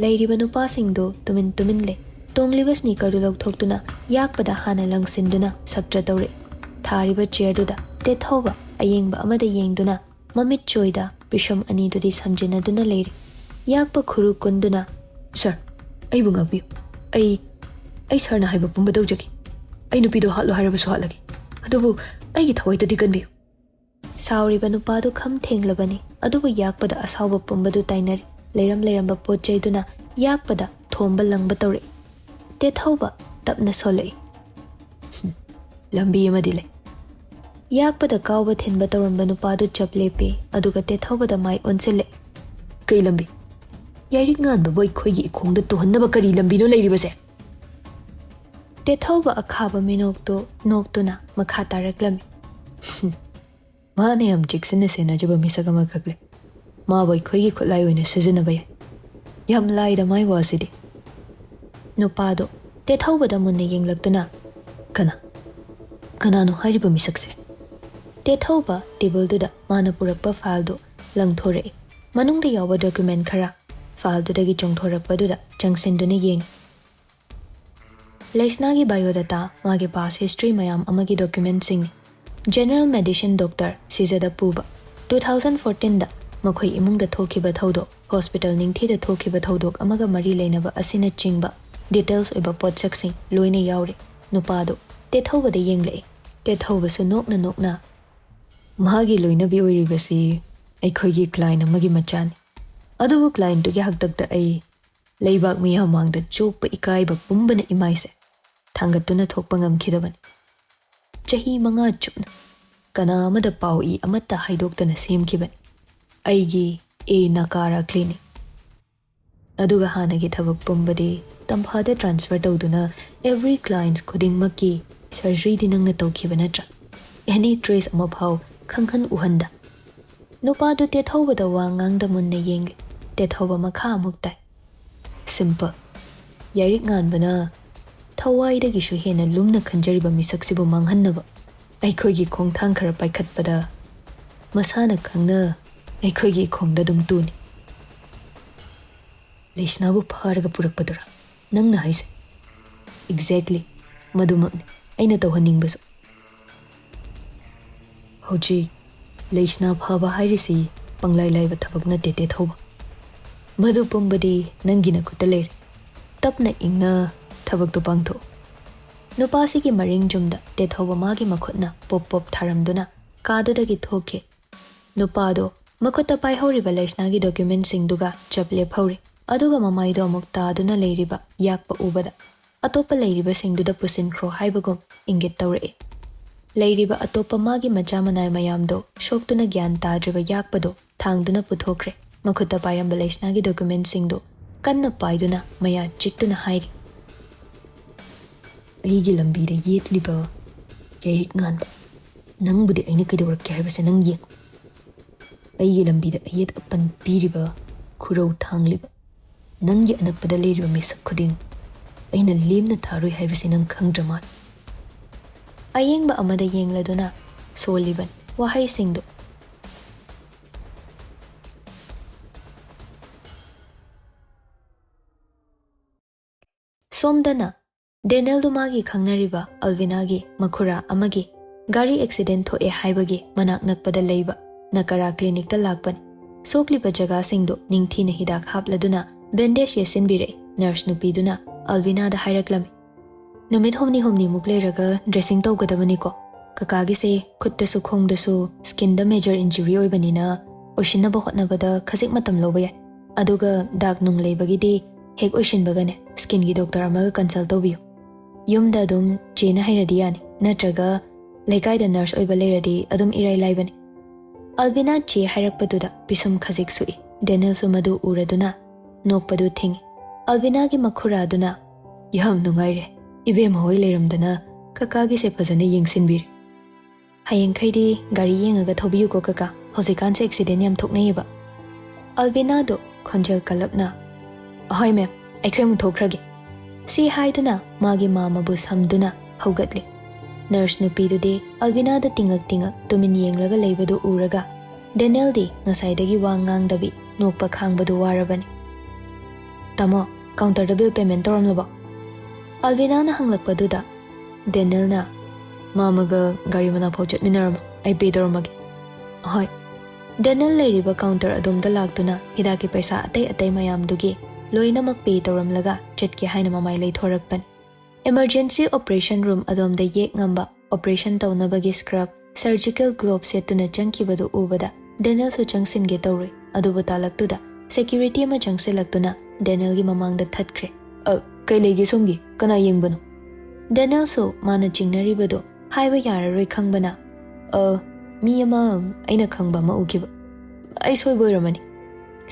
ꯂꯩꯔꯤꯕ ꯅꯨꯄꯥꯁꯤꯡꯗꯨ ꯇꯨꯃꯤꯟ ꯇꯨꯃꯤꯟ ꯂꯩ꯫ ꯇꯣꯡꯂꯤꯕ ꯁ꯭ꯅꯤꯀꯔꯗꯨ ꯂꯧꯊꯣꯛꯇꯨꯅ ꯌꯥꯛꯄꯗ ꯍꯥꯟꯅ ꯂꯪꯁꯤꯟꯗꯨꯅ ꯁꯞꯇ꯭ꯔ ꯇꯧꯔꯛꯏ꯫ ꯊꯥꯔꯤꯕ ꯆꯤꯌꯔꯗꯨꯗ ꯇꯦꯊꯧꯕ ꯑꯌꯦꯡꯕ ꯑꯃꯗ ꯌꯦꯡꯗꯨꯅ ꯃꯃꯤꯠ ꯆꯣꯏꯗ ꯄꯤꯁꯨꯝ ꯑꯅꯤꯗꯨꯗꯤ ꯁꯝꯖꯤꯟꯅꯗꯨꯅ ꯂꯩꯔꯤ꯫ ꯌꯥꯛꯄ ꯈꯨꯔꯨ ꯀꯨꯟꯗꯨꯅ, "ꯁꯥꯔ, ꯑꯩꯕꯨ ꯉꯥꯛꯄꯤꯌꯨ꯫ ꯑꯩ, ꯑꯩ ꯁꯥꯔꯅ ꯍꯥꯏꯕ ꯄꯨꯝꯕ ꯇꯧꯖꯒꯦ꯫ ꯑꯩ ꯅꯨꯄꯤꯗꯣ ꯍꯥꯠꯂꯣ ꯍꯥꯏꯔꯕꯁꯨ ꯍꯥꯠꯂꯒꯦ꯫ ꯑꯗꯨꯕꯨ ꯑꯩꯒꯤ ꯊꯋꯥꯏꯗꯗꯤ ꯀꯟꯕꯤꯌꯨ"꯫ ꯁꯥꯎꯔꯤꯕ ꯅꯨꯄꯥꯗꯨ ꯈꯝ ꯊꯦꯡꯂꯕꯅꯤ, ꯑꯗꯨꯕꯨ ꯌꯥꯛꯄꯗ ꯑꯁꯥꯎꯕ ꯄꯨꯝꯕꯗꯨ ꯇꯥꯏꯅꯔꯤ꯫ ꯂꯩꯔꯝ ꯂꯩꯔꯝꯕ ꯄꯣꯠ ꯆꯩꯗꯨꯅ ꯌꯥꯛꯄꯗ ꯊꯣꯝꯕ ꯂꯪꯕ ꯇꯧꯔꯛꯏ꯫ ꯇꯦꯊꯧꯕ ꯇꯞꯅ ꯁꯣꯜꯂꯛꯏ꯫ "ꯍꯨꯝ, ꯂꯝꯕꯤ ꯑꯃꯗꯤ ꯂꯩ"꯫ ꯌꯥꯛꯄꯗ ꯀꯥꯎꯕ ꯊꯤꯟꯕ ꯇꯧꯔꯝꯕ ꯅꯨꯄꯥꯗꯨ ꯆꯞ ꯂꯦꯞꯄꯤ, ꯑꯗꯨꯒ ꯇꯦꯊꯧꯕꯗ ꯃꯥꯏ ꯑꯣꯟꯁꯤꯜꯂꯛꯏ꯫ "ꯀꯩ ꯂꯝꯕꯤ? ꯌꯥꯏꯔꯤꯛ ꯉꯥꯟꯕꯕꯨ ꯑꯩꯈꯣꯏꯒꯤ ꯏꯈꯣꯡꯗ ꯇꯨꯍꯟꯅꯕ ꯀꯔꯤ ꯂꯝꯕꯤꯅꯣ ꯂꯩꯔꯤꯕꯁꯦ?" ꯇꯦꯊꯧꯕ ꯑꯈꯥꯕ ꯃꯤꯅꯣꯛꯇꯨ ꯅꯣꯛꯇꯨꯅ ꯃꯈꯥ ꯇꯥꯔꯛꯂꯝꯃꯤ꯫ "ꯍꯨꯝ, ꯃꯥꯅ ꯌꯥꯝ ꯆꯦꯛꯁꯤꯟꯅ ꯁꯦꯟꯅꯖꯕ ꯃꯤꯁꯛ ꯑꯃꯈꯛ ꯂꯩ꯫ ꯃꯥꯕꯨ ꯑꯩꯈꯣꯏꯒꯤ ꯈꯨꯠꯂꯥꯏ ꯑꯣꯏꯅ ꯁꯤꯖꯤꯟꯅꯕ ꯌꯥꯏ꯫ ꯌꯥꯝ ꯂꯥꯏꯗ ꯃꯥꯏ ꯋꯥꯁꯤꯗꯤ"꯫ ꯅꯨꯄꯥꯗꯣ ꯇꯦꯊꯧꯕꯗ ꯃꯨꯟꯅ ꯌꯦꯡꯂꯛꯇꯨꯅ, "ꯀꯅꯥ? ꯀꯅꯥꯅꯣ ꯍꯥꯏꯔꯤꯕ ꯃꯤꯁꯛꯁꯦ?" ꯇꯦꯊꯧꯕ ꯇꯦꯕꯜꯗꯨꯗ ꯃꯥꯅ ꯄꯨꯔꯛꯄ ꯐꯥꯏꯜꯗꯨ ꯂꯪꯊꯣꯔꯛꯏ꯫ ꯃꯅꯨꯡꯗ ꯌꯥꯎꯕ ꯗꯣꯀꯨꯃꯦꯟ ꯈꯔ ꯐꯥꯏꯜꯗꯨꯗꯒꯤ ꯆꯣꯡꯊꯣꯔꯛꯄꯗꯨꯗ ꯆꯪꯁꯤꯟꯗꯨꯅ ꯌꯦꯡꯉꯤ꯫ ꯂꯩꯁꯅꯥꯒꯤ ꯕꯥꯏꯑꯣꯗꯥꯇꯥ, ꯃꯥꯒꯤ ꯄꯥꯁ ꯍꯤꯁꯇ꯭ꯔꯤ ꯃꯌꯥꯝ ꯑꯃꯒꯤ ꯗꯣꯀꯨꯃꯦꯟꯁꯤꯡꯅꯤ꯫ ꯖꯦꯅꯔꯦꯜ ꯃꯦꯗꯤꯁꯤꯟ ꯗꯣꯛꯇꯔ ꯁꯤꯖꯗ ꯄꯨꯕ꯫ ꯇꯨ ꯊꯥꯎꯖꯟ ꯐꯣꯔꯇꯤꯟꯗ ꯃꯈꯣꯏ ꯏꯃꯨꯡꯗ ꯊꯣꯛꯈꯤꯕ ꯊꯧꯗꯣꯛ, ꯍꯣꯁꯄꯤꯇꯥꯜ ꯅꯤꯡꯊꯤꯗ ꯊꯣꯛꯈꯤꯕ ꯊꯧꯗꯣꯛ ꯑꯃꯒ ꯃꯔꯤ ꯂꯩꯅꯕ ꯑꯁꯤꯅꯆꯤꯡꯕ ꯗꯤꯇꯦꯜꯁ ꯑꯣꯏꯕ ꯄꯣꯠꯁꯛꯁꯤꯡ ꯂꯣꯏꯅ ꯌꯥꯎꯔꯤ꯫ ꯅꯨꯄꯥꯗꯨ ꯇꯦꯊꯧꯕꯗ ꯌꯦꯡꯂꯛꯏ꯫ ꯇꯦꯊꯧꯕꯁꯨ ꯅꯣꯛꯅ ꯅꯣꯛꯅ, "ꯃꯍꯥꯛꯀꯤ ꯂꯣꯏꯅꯕꯤ ꯑꯣꯏꯔꯤꯕꯁꯤ ꯑꯩꯈꯣꯏꯒꯤ ꯀ꯭ꯂꯥꯏꯟ ꯑꯃꯒꯤ ꯃꯆꯥꯅꯤ꯫ ꯑꯗꯨꯕꯨ ꯀ꯭ꯂꯥꯏꯟꯗꯨꯒꯤ ꯍꯥꯛꯇꯛꯇ ꯑꯩ ꯂꯩꯕꯥꯛ ꯃꯤꯌꯥꯝ ꯃꯥꯡꯗ ꯆꯣꯞꯄ ꯏꯀꯥꯏꯕ ꯄꯨꯝꯕꯅ ꯏꯃꯥꯏꯁꯦ ꯊꯥꯡꯒꯠꯇꯨꯅ ꯊꯣꯛꯄ ꯉꯝꯈꯤꯗꯕꯅꯤ꯫ ꯆꯍꯤ ꯃꯉꯥ ꯆꯨꯞꯅ ꯀꯅꯥ ꯑꯃꯗ ꯄꯥꯎ ꯏ ꯑꯃꯠꯇ ꯍꯥꯏꯗꯣꯛꯇꯅ ꯁꯦꯝꯈꯤꯕꯅꯤ꯫ ꯑꯩꯒꯤ ꯑꯦ ꯅꯥꯀꯥꯔꯥ ꯀ꯭ꯂꯤꯅꯤꯛ꯫ ꯑꯗꯨꯒ ꯍꯥꯟꯅꯒꯤ ꯊꯕꯛ ꯄꯨꯝꯕꯗꯤ ꯇꯝꯐꯥꯗ ꯇ꯭ꯔꯥꯟꯁꯐꯔ ꯇꯧꯗꯨꯅ ꯑꯦꯚ꯭ꯔꯤ ꯀ꯭ꯂꯥꯏꯟꯁ ꯈꯨꯗꯤꯡꯃꯛꯀꯤ ꯁꯔꯖꯔꯤꯗꯤ ꯅꯪꯅ ꯇꯧꯈꯤꯕ ꯅꯠꯇ꯭ꯔꯥ? ꯑꯦꯅꯤ ꯇ꯭ꯔꯦꯁ ꯑꯃꯐꯥꯎ ꯈꯪꯍꯟ ꯎꯍꯟꯗ"꯫ ꯅꯨꯄꯥꯗꯨ ꯇꯦꯊꯧꯕꯗ ꯋꯥ ꯉꯥꯡꯗ ꯃꯨꯟꯅ ꯌꯦꯡꯂꯤ꯫ ꯇꯦꯊꯧꯕ ꯃꯈꯥ ꯑꯃꯨꯛ ꯇꯥꯏ꯫ "ꯁꯤꯝꯄꯜ꯫ ꯌꯥꯏꯔꯤꯛ ꯉꯥꯟꯕꯅ ꯊꯋꯥꯏꯗꯒꯤꯁꯨ ꯍꯦꯟꯅ ꯂꯨꯝꯅ ꯈꯟꯖꯔꯤꯕ ꯃꯤꯁꯛꯁꯤꯕꯨ ꯃꯥꯡꯍꯟꯅꯕ ꯑꯩꯈꯣꯏꯒꯤ ꯈꯣꯡꯊꯥꯡ ꯈꯔ ꯄꯥꯏꯈꯠꯄꯗ ꯃꯁꯥꯅ ꯈꯪꯅ ꯑꯩꯈꯣꯏꯒꯤ ꯏꯈꯣꯡꯗ ꯑꯗꯨꯝ ꯇꯨꯅꯤ"꯫ "ꯂꯩꯁꯅꯥꯕꯨ ꯐꯥꯔꯒ ꯄꯨꯔꯛꯄꯗꯨꯔꯥ ꯅꯪꯅ ꯍꯥꯏꯁꯦ?" "ꯑꯦꯛꯖꯦꯛꯂꯤ꯫ ꯃꯗꯨꯃꯛꯅꯤ ꯑꯩꯅ ꯇꯧꯍꯟꯅꯤꯡꯕꯁꯨ"꯫ "ꯍꯧꯖꯤꯛ ꯂꯩꯁꯅꯥ ꯐꯕ ꯍꯥꯏꯔꯤꯁꯤ ꯄꯪꯂꯥꯏ ꯂꯥꯏꯕ ꯊꯕꯛ ꯅꯠꯇꯦ, ꯇꯦꯊꯧꯕ꯫ ꯃꯗꯨ ꯄꯨꯝꯕꯗꯤ ꯅꯪꯒꯤ ꯅꯈꯨꯠꯇ ꯂꯩꯔꯦ꯫ ꯇꯞꯅ ꯏꯪꯅ ꯊꯕꯛꯇꯨ ꯄꯥꯡꯊꯣꯛꯎ꯫ ꯅꯨꯄꯥꯁꯤꯒꯤ ꯃꯔꯤꯡ ꯆꯨꯝꯗ ꯇꯦꯊꯧꯕ ꯃꯥꯒꯤ ꯃꯈꯨꯠꯅ ꯄꯣꯞ ꯄꯣꯞ ꯊꯥꯔꯝꯗꯨꯅ ꯀꯥꯗꯨꯗꯒꯤ ꯊꯣꯛꯈꯤ꯫ ꯅꯨꯄꯥꯗꯣ ꯃꯈꯨꯠꯇ ꯄꯥꯏꯍꯧꯔꯤꯕ ꯂꯩꯁꯅꯥꯒꯤ ꯗꯣꯀ꯭ꯌꯨꯃꯦꯟꯁꯤꯡꯗꯨꯒ ꯆꯞ ꯂꯦꯞꯍꯧꯔꯦ꯫ ꯑꯗꯨꯒ ꯃꯃꯥꯏꯗꯣ ꯑꯃꯨꯛ ꯇꯥꯗꯨꯅ ꯂꯩꯔꯤꯕ ꯌꯥꯛꯄ ꯎꯕꯗ ꯑꯇꯣꯞꯄ ꯂꯩꯔꯤꯕꯁꯤꯡꯗꯨꯗ ꯄꯨꯁꯤꯟꯈ꯭ꯔꯣ ꯍꯥꯏꯕꯒꯨꯝ ꯏꯪꯒꯤꯠ ꯇꯧꯔꯛꯑꯦ꯫ ꯂꯩꯔꯤꯕ ꯑꯇꯣꯞꯄ ꯃꯥꯒꯤ ꯃꯆꯥ ꯃꯅꯥꯏ ꯃꯌꯥꯝꯗꯣ ꯁꯣꯛꯇꯨꯅ ꯒ꯭ꯌꯥꯟ ꯇꯥꯗ꯭ꯔꯤꯕ ꯌꯥꯛꯄꯗꯣ ꯊꯥꯡꯗꯨꯅ ꯄꯨꯊꯣꯛꯈ꯭ꯔꯦ꯫ ꯃꯈꯨꯠꯇ ꯄꯥꯏꯔꯝꯕ ꯂꯩꯁꯅꯥꯒꯤ ꯗꯣꯀ꯭ꯌꯨꯃꯦꯟꯁꯤꯡꯗꯨ ꯀꯟꯅ ꯄꯥꯏꯗꯨꯅ ꯃꯌꯥ ꯆꯤꯛꯇꯨꯅ ꯍꯥꯏꯔꯤ, "ꯑꯩꯒꯤ ꯂꯝꯕꯤꯗ ꯌꯦꯠꯂꯤꯕ ꯌꯩꯔꯤꯛ ꯉꯥꯟꯕ, ꯅꯪꯕꯨꯗꯤ ꯑꯩꯅ ꯀꯩꯗꯧꯔꯛꯀꯦ ꯍꯥꯏꯕꯁꯦ ꯅꯪ ꯌꯦꯡꯉꯨ꯫ ꯑꯩꯒꯤ ꯂꯝꯕꯤꯗ ꯑꯌꯦꯠ ꯑꯄꯟ ꯄꯤꯔꯤꯕ, ꯈꯨꯔꯧ ꯊꯥꯡꯂꯤꯕ, ꯅꯪꯒꯤ ꯑꯅꯛꯄꯗ ꯂꯩꯔꯤꯕ ꯃꯤꯁꯛ ꯈꯨꯗꯤꯡ ꯑꯩꯅ ꯂꯦꯝꯅ ꯊꯥꯔꯣꯏ ꯍꯥꯏꯕꯁꯤ ꯅꯪ ꯈꯪꯗ꯭ꯔ ꯃꯥꯜꯂꯦ"꯫ ꯑꯌꯦꯡꯕ ꯑꯃꯗ ꯌꯦꯡꯂꯗꯨꯅ ꯁꯣꯜꯂꯤꯕꯅꯤ ꯋꯥꯍꯩꯁꯤꯡꯗꯨ꯫ ꯁꯣꯝꯗꯅ ꯗꯦꯅꯦꯜꯗꯨ ꯃꯥꯒꯤ ꯈꯪꯅꯔꯤꯕ ꯑꯜꯚꯤꯅꯥꯒꯤ ꯃꯈꯨꯔꯥ ꯑꯃꯒꯤ ꯒꯥꯔꯤ ꯑꯦꯛꯁꯤꯗꯦꯟ ꯊꯣꯛꯑꯦ ꯍꯥꯏꯕꯒꯤ ꯃꯅꯥꯛ ꯅꯛꯄꯗ ꯂꯩꯕ ꯅꯀꯔꯥ ꯀ꯭ꯂꯤꯅꯤꯛꯇ ꯂꯥꯛꯄꯅꯤ꯫ ꯁꯣꯛꯂꯤꯕ ꯖꯒꯥꯁꯤꯡꯗꯨ ꯅꯤꯡꯊꯤꯅ ꯍꯤꯗꯥꯛ ꯍꯥꯞꯂꯗꯨꯅ ꯕꯦꯟꯗꯦꯖ ꯌꯦꯠꯁꯤꯟꯕꯤꯔꯛꯏ꯫ ꯅꯔꯁ ꯅꯨꯄꯤꯗꯨꯅ ꯑꯜꯚꯤꯅꯥꯗ ꯍꯥꯏꯔꯛꯂꯝꯃꯤ, "ꯅꯨꯃꯤꯠ ꯍꯨꯝꯅꯤ ꯍꯨꯝꯅꯤꯃꯨꯛ ꯂꯩꯔꯒ ꯗ꯭ꯔꯦꯁꯤꯡ ꯇꯧꯒꯗꯕꯅꯤꯀꯣ꯫ ꯀꯀꯥꯒꯤꯁꯦ ꯈꯨꯠꯇꯁꯨ ꯈꯣꯡꯗꯁꯨ ꯁ꯭ꯀꯤꯟꯗ ꯃꯦꯖꯔ ꯏꯟꯖꯨꯔꯤ ꯑꯣꯏꯕꯅꯤꯅ ꯑꯣꯏꯁꯤꯟꯅꯕ ꯍꯣꯠꯅꯕꯗ ꯈꯖꯤꯛ ꯃꯇꯝ ꯂꯧꯕ ꯌꯥꯏ꯫ ꯑꯗꯨꯒ ꯗꯥꯛ ꯅꯨꯡ ꯂꯩꯕꯒꯤꯗꯤ ꯍꯦꯛ ꯑꯣꯏꯁꯤꯟꯕꯒꯅꯦ ꯁ꯭ꯀꯤꯟꯒꯤ ꯗꯣꯛꯇꯔ ꯑꯃꯒ ꯀꯟꯁꯜ ꯇꯧꯕꯤꯌꯨ꯫ ꯌꯨꯝꯗ ꯑꯗꯨꯝ ꯆꯦꯅ ꯍꯩꯔꯗꯤ ꯌꯥꯅꯤ, ꯅꯠꯇ꯭ꯔꯒ ꯂꯩꯀꯥꯏꯗ ꯅꯔꯁ ꯑꯣꯏꯕ ꯂꯩꯔꯗꯤ ꯑꯗꯨꯝ ꯏꯔꯥꯏ ꯂꯥꯏꯕꯅꯤ"꯫ ꯑꯜꯕꯤꯅꯥ ꯆꯦ ꯍꯥꯏꯔꯛꯄꯗꯨꯗ ꯄꯤꯁꯨꯝ ꯈꯖꯤꯛ ꯁꯨꯛꯏ꯫ ꯗꯦꯅꯤꯜꯁꯨ ꯃꯗꯨ ꯎꯔꯗꯨꯅ ꯅꯣꯛꯄꯗꯨ ꯊꯤꯡꯏ꯫ ꯑꯜꯕꯤꯅꯥꯒꯤ ꯃꯈꯨꯔꯥꯗꯨꯅ, "ꯌꯥꯝ ꯅꯨꯡꯉꯥꯏꯔꯦ, ꯏꯕꯦꯝꯃ ꯍꯣꯏ ꯂꯩꯔꯝꯗꯅ ꯀꯀꯥꯒꯤꯁꯦ ꯐꯖꯅ ꯌꯦꯡꯁꯤꯟꯕꯤꯔꯦ꯫ ꯍꯌꯦꯡꯈꯩꯗꯤ ꯒꯥꯔꯤ ꯌꯦꯡꯉꯒ ꯊꯧꯕꯤꯌꯨꯀꯣ ꯀꯀꯥ, ꯍꯧꯖꯤꯛꯀꯥꯟꯁꯦ ꯑꯦꯛꯁꯤꯗꯦꯟ ꯌꯥꯝ ꯊꯣꯛꯅꯩꯌꯦꯕ"꯫ ꯑꯜꯕꯤꯅꯥꯗꯣ ꯈꯣꯟꯖꯦꯜ ꯀꯜꯂꯞꯅ, "ꯑꯍꯣꯏ ꯃꯦꯝ, ꯑꯩꯈꯣꯏ ꯑꯃꯨꯛ ꯊꯣꯛꯈ꯭ꯔꯒꯦ"꯫ ꯁꯤ ꯍꯥꯏꯗꯨꯅ ꯃꯥꯒꯤ ꯃꯥꯝꯃꯕꯨ ꯁꯝꯗꯨꯅ ꯍꯧꯒꯠꯂꯤ꯫ ꯅꯔꯁ ꯅꯨꯄꯤꯗꯨꯗꯤ ꯑꯜꯕꯤꯅꯥꯗ ꯇꯤꯡꯉꯛ ꯇꯤꯡꯉꯛ ꯇꯨꯃꯤꯟ ꯌꯦꯡꯂꯒ ꯂꯩꯕꯗꯨ ꯎꯔꯒ ꯗꯦꯅꯦꯜꯗꯤ ꯉꯁꯥꯏꯗꯒꯤ ꯋꯥ ꯉꯥꯡꯗꯕꯤ ꯅꯣꯛꯄ ꯈꯥꯡꯕꯗꯨ ꯋꯥꯔꯕꯅꯤ꯫ "ꯇꯥꯃꯣ, ꯀꯥꯎꯟꯇꯔꯗ ꯕꯤꯜ ꯄꯦꯃꯦꯟ ꯇꯧꯔꯝꯂꯕꯣ?" ꯑꯜꯕꯤꯅꯥꯅ ꯍꯪꯂꯛꯄꯗꯨꯗ ꯗꯦꯅꯦꯜꯅ, "ꯃꯥꯝꯃꯒ ꯒꯥꯔꯤ ꯃꯅꯥꯛꯐꯥꯎ ꯆꯠꯃꯤꯟꯅꯔꯝꯃꯣ, ꯑꯩ ꯄꯦ ꯇꯧꯔꯝꯃꯒꯦ"꯫ ꯍꯣꯏ꯫ ꯗꯦꯅꯦꯜ ꯂꯩꯔꯤꯕ counter ꯑꯗꯣꯝꯗ ꯂꯥꯛꯇꯨꯅ ꯍꯤꯗꯥꯛꯀꯤ ꯄꯩꯁꯥ ꯑꯇꯩ ꯑꯇꯩ ꯃꯌꯥꯝꯗꯨꯒꯤ ꯂꯣꯏꯅꯃꯛ pay ꯇꯧꯔꯝꯂꯒ ꯆꯠꯀꯦ ꯍꯥꯏꯅ ꯃꯃꯥꯏ ꯂꯩꯊꯣꯔꯛꯄꯅꯤ꯫ Emergency operation room ꯑꯗꯣꯝꯗ ꯌꯦꯛ ꯉꯝꯕ operation ꯇꯧꯅꯕꯒꯤ scrub, surgical glove ꯁꯦꯠꯇꯨꯅ ꯆꯪꯈꯤꯕꯗꯨ ꯎꯕꯗ ꯗꯦꯅꯦꯜꯁꯨ ꯆꯪꯁꯤꯟꯒꯦ ꯇꯧꯔꯨꯏ꯫ ꯑꯗꯨꯕꯨ ꯇꯥꯂꯛꯇꯨꯗ security ꯑꯃ ꯆꯪꯁꯤꯜꯂꯛꯇꯨꯅ ꯗꯦꯅꯦꯜꯒꯤ ꯃꯃꯥꯡꯗ ꯊꯠꯈ꯭ꯔꯦ꯫ "ꯑ, ꯀꯩ ꯂꯩꯒꯦ ꯁꯣꯝꯒꯤ? ꯀꯅꯥ ꯌꯦꯡꯕꯅꯣ?" ꯗꯦꯅꯦꯜꯁꯨ ꯃꯥꯅ ꯆꯤꯡꯅꯔꯤꯕꯗꯨ ꯍꯥꯏꯕ ꯌꯥꯔꯔꯣꯏ ꯈꯪꯕꯅ, "ꯑ, ꯃꯤ ꯑꯃ ꯑꯩꯅ ꯈꯪꯕ ꯑꯃ ꯎꯈꯤꯕ꯫ ꯑꯩ ꯁꯣꯏꯕ ꯑꯣꯏꯔꯝꯃꯅꯤ꯫"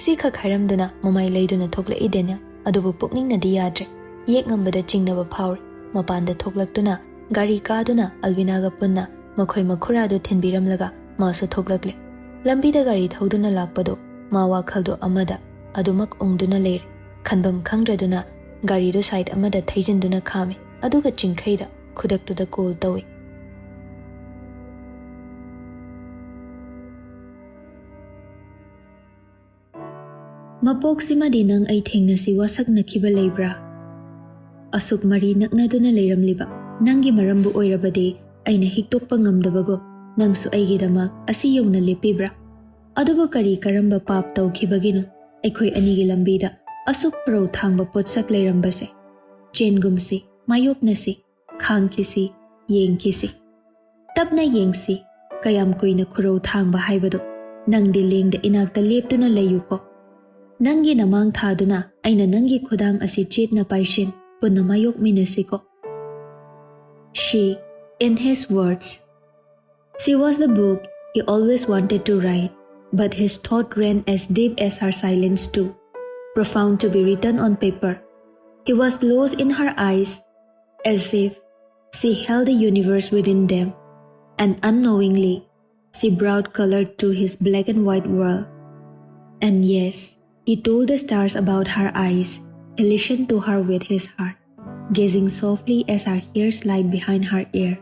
ꯁꯤꯈꯛ ꯍꯥꯏꯔꯝꯗꯨꯅ ꯃꯃꯥꯏ ꯂꯩꯗꯨꯅ ꯊꯣꯛꯂꯛꯏ ꯗꯦꯅꯦꯜ꯫ ꯑꯗꯨꯕꯨ ꯄꯨꯛꯅꯤꯡꯅꯗꯤ ꯌꯥꯗ꯭ꯔꯦ꯫ ꯌꯦꯛ ꯉꯝꯕꯗ ꯆꯤꯡꯅꯕ ꯐꯥꯎꯔꯤ꯫ ꯃꯄꯥꯟꯗ ꯊꯣꯛꯂꯛꯇꯨꯅ ꯒꯥꯔꯤ ꯀꯥꯗꯨꯅ ꯑꯜꯕꯤꯅꯥꯒ ꯄꯨꯟꯅ ꯃꯈꯣꯏ ꯃꯈꯨꯔꯥꯗꯨ ꯊꯤꯟꯕꯤꯔꯝꯂꯒ ꯃꯥꯁꯨ ꯊꯣꯛꯂꯛꯂꯦ꯫ ꯂꯝꯕꯤꯗ ꯒꯥꯔꯤ ꯊꯧꯗꯨꯅ ꯂꯥꯛꯄꯗꯨ ꯃꯥ ꯋꯥꯈꯜꯗꯨ ꯑꯃꯗ ꯑꯗꯨꯃꯛ ꯎꯪꯗꯨꯅ ꯂꯩꯔꯦ꯫ ꯈꯟꯐꯝ ꯈꯪꯗ꯭ꯔꯗꯨꯅ ꯒꯥꯔꯤꯗꯨ side ꯑꯃꯗ ꯊꯩꯖꯤꯟꯗꯨꯅ ꯈꯥꯝꯃꯤ꯫ ꯑꯗꯨꯒ ꯆꯤꯡꯈꯩꯗ ꯈꯨꯗꯛꯇꯨꯗ call ꯇꯧꯏ꯫ "ꯃꯄꯣꯛꯁꯤꯃꯗꯤ ꯅꯪ ꯑꯩ ꯊꯦꯡꯅꯁꯤ ꯋꯥꯁꯛꯅꯈꯤꯕ ꯂꯩꯕ꯭ꯔꯥ? ꯑꯁꯨꯛ ꯃꯔꯤ ꯅꯛꯅꯗꯨꯅ ꯂꯩꯔꯝꯂꯤꯕ ꯅꯪꯒꯤ ꯃꯔꯝꯕꯨ ꯑꯣꯏꯔꯕꯗꯤ ꯑꯩꯅ ꯍꯤꯛꯇꯣꯛꯄ ꯉꯝꯗꯕꯒꯨꯝ ꯅꯪꯁꯨ ꯑꯩꯒꯤꯗꯃꯛ ꯑꯁꯤ ꯌꯧꯅ ꯂꯦꯞꯄꯤꯕ꯭ꯔꯥ? ꯑꯗꯨꯕꯨ ꯀꯔꯤ ꯀꯔꯝꯕ ꯄꯥꯞ ꯇꯧꯈꯤꯕꯒꯤꯅꯣ ꯑꯩꯈꯣꯏ ꯑꯅꯤꯒꯤ ꯂꯝꯕꯤꯗ ꯑꯁꯨꯛ ꯈꯨꯔꯧ ꯊꯥꯡꯕ ꯄꯣꯠꯁꯛ ꯂꯩꯔꯝꯕꯁꯦ? ꯆꯦꯟꯒꯨꯝꯁꯤ, ꯃꯥꯌꯣꯛꯅꯁꯤ, ꯈꯥꯡꯈꯤꯁꯤ, ꯌꯦꯡꯈꯤꯁꯤ꯫ ꯇꯞꯅ ꯌꯦꯡꯁꯤ, ꯀꯌꯥꯝ ꯀꯨꯏꯅ ꯈꯨꯔꯧ ꯊꯥꯡꯕ ꯍꯥꯏꯕꯗꯣ꯫ ꯅꯪꯗꯤ ꯂꯦꯡꯗ ꯏꯅꯥꯛꯇ ꯂꯦꯞꯇꯨꯅ ꯂꯩꯌꯨꯀꯣ꯫ ꯅꯪꯒꯤ ꯅꯃꯥꯡ ꯊꯥꯗꯨꯅ ꯑꯩꯅ ꯅꯪꯒꯤ ꯈꯨꯗꯥꯡ ꯑꯁꯤ ꯆꯦꯠꯅ ꯄꯥꯏꯁꯤꯟ, ꯄꯨꯟꯅ ꯃꯥꯌꯣꯛꯃꯤꯟꯅꯁꯤꯀꯣ꯫" She, in his words, she was the book he always wanted to write, but his thought ran as deep as her silence too, profound to be written on paper. He was lost in her eyes, as if she held the universe within them, and unknowingly, she brought color to his black and white world. And yes, he told the stars about her eyes, he listened to her with his heart, gazing softly as her hair slid behind her ear.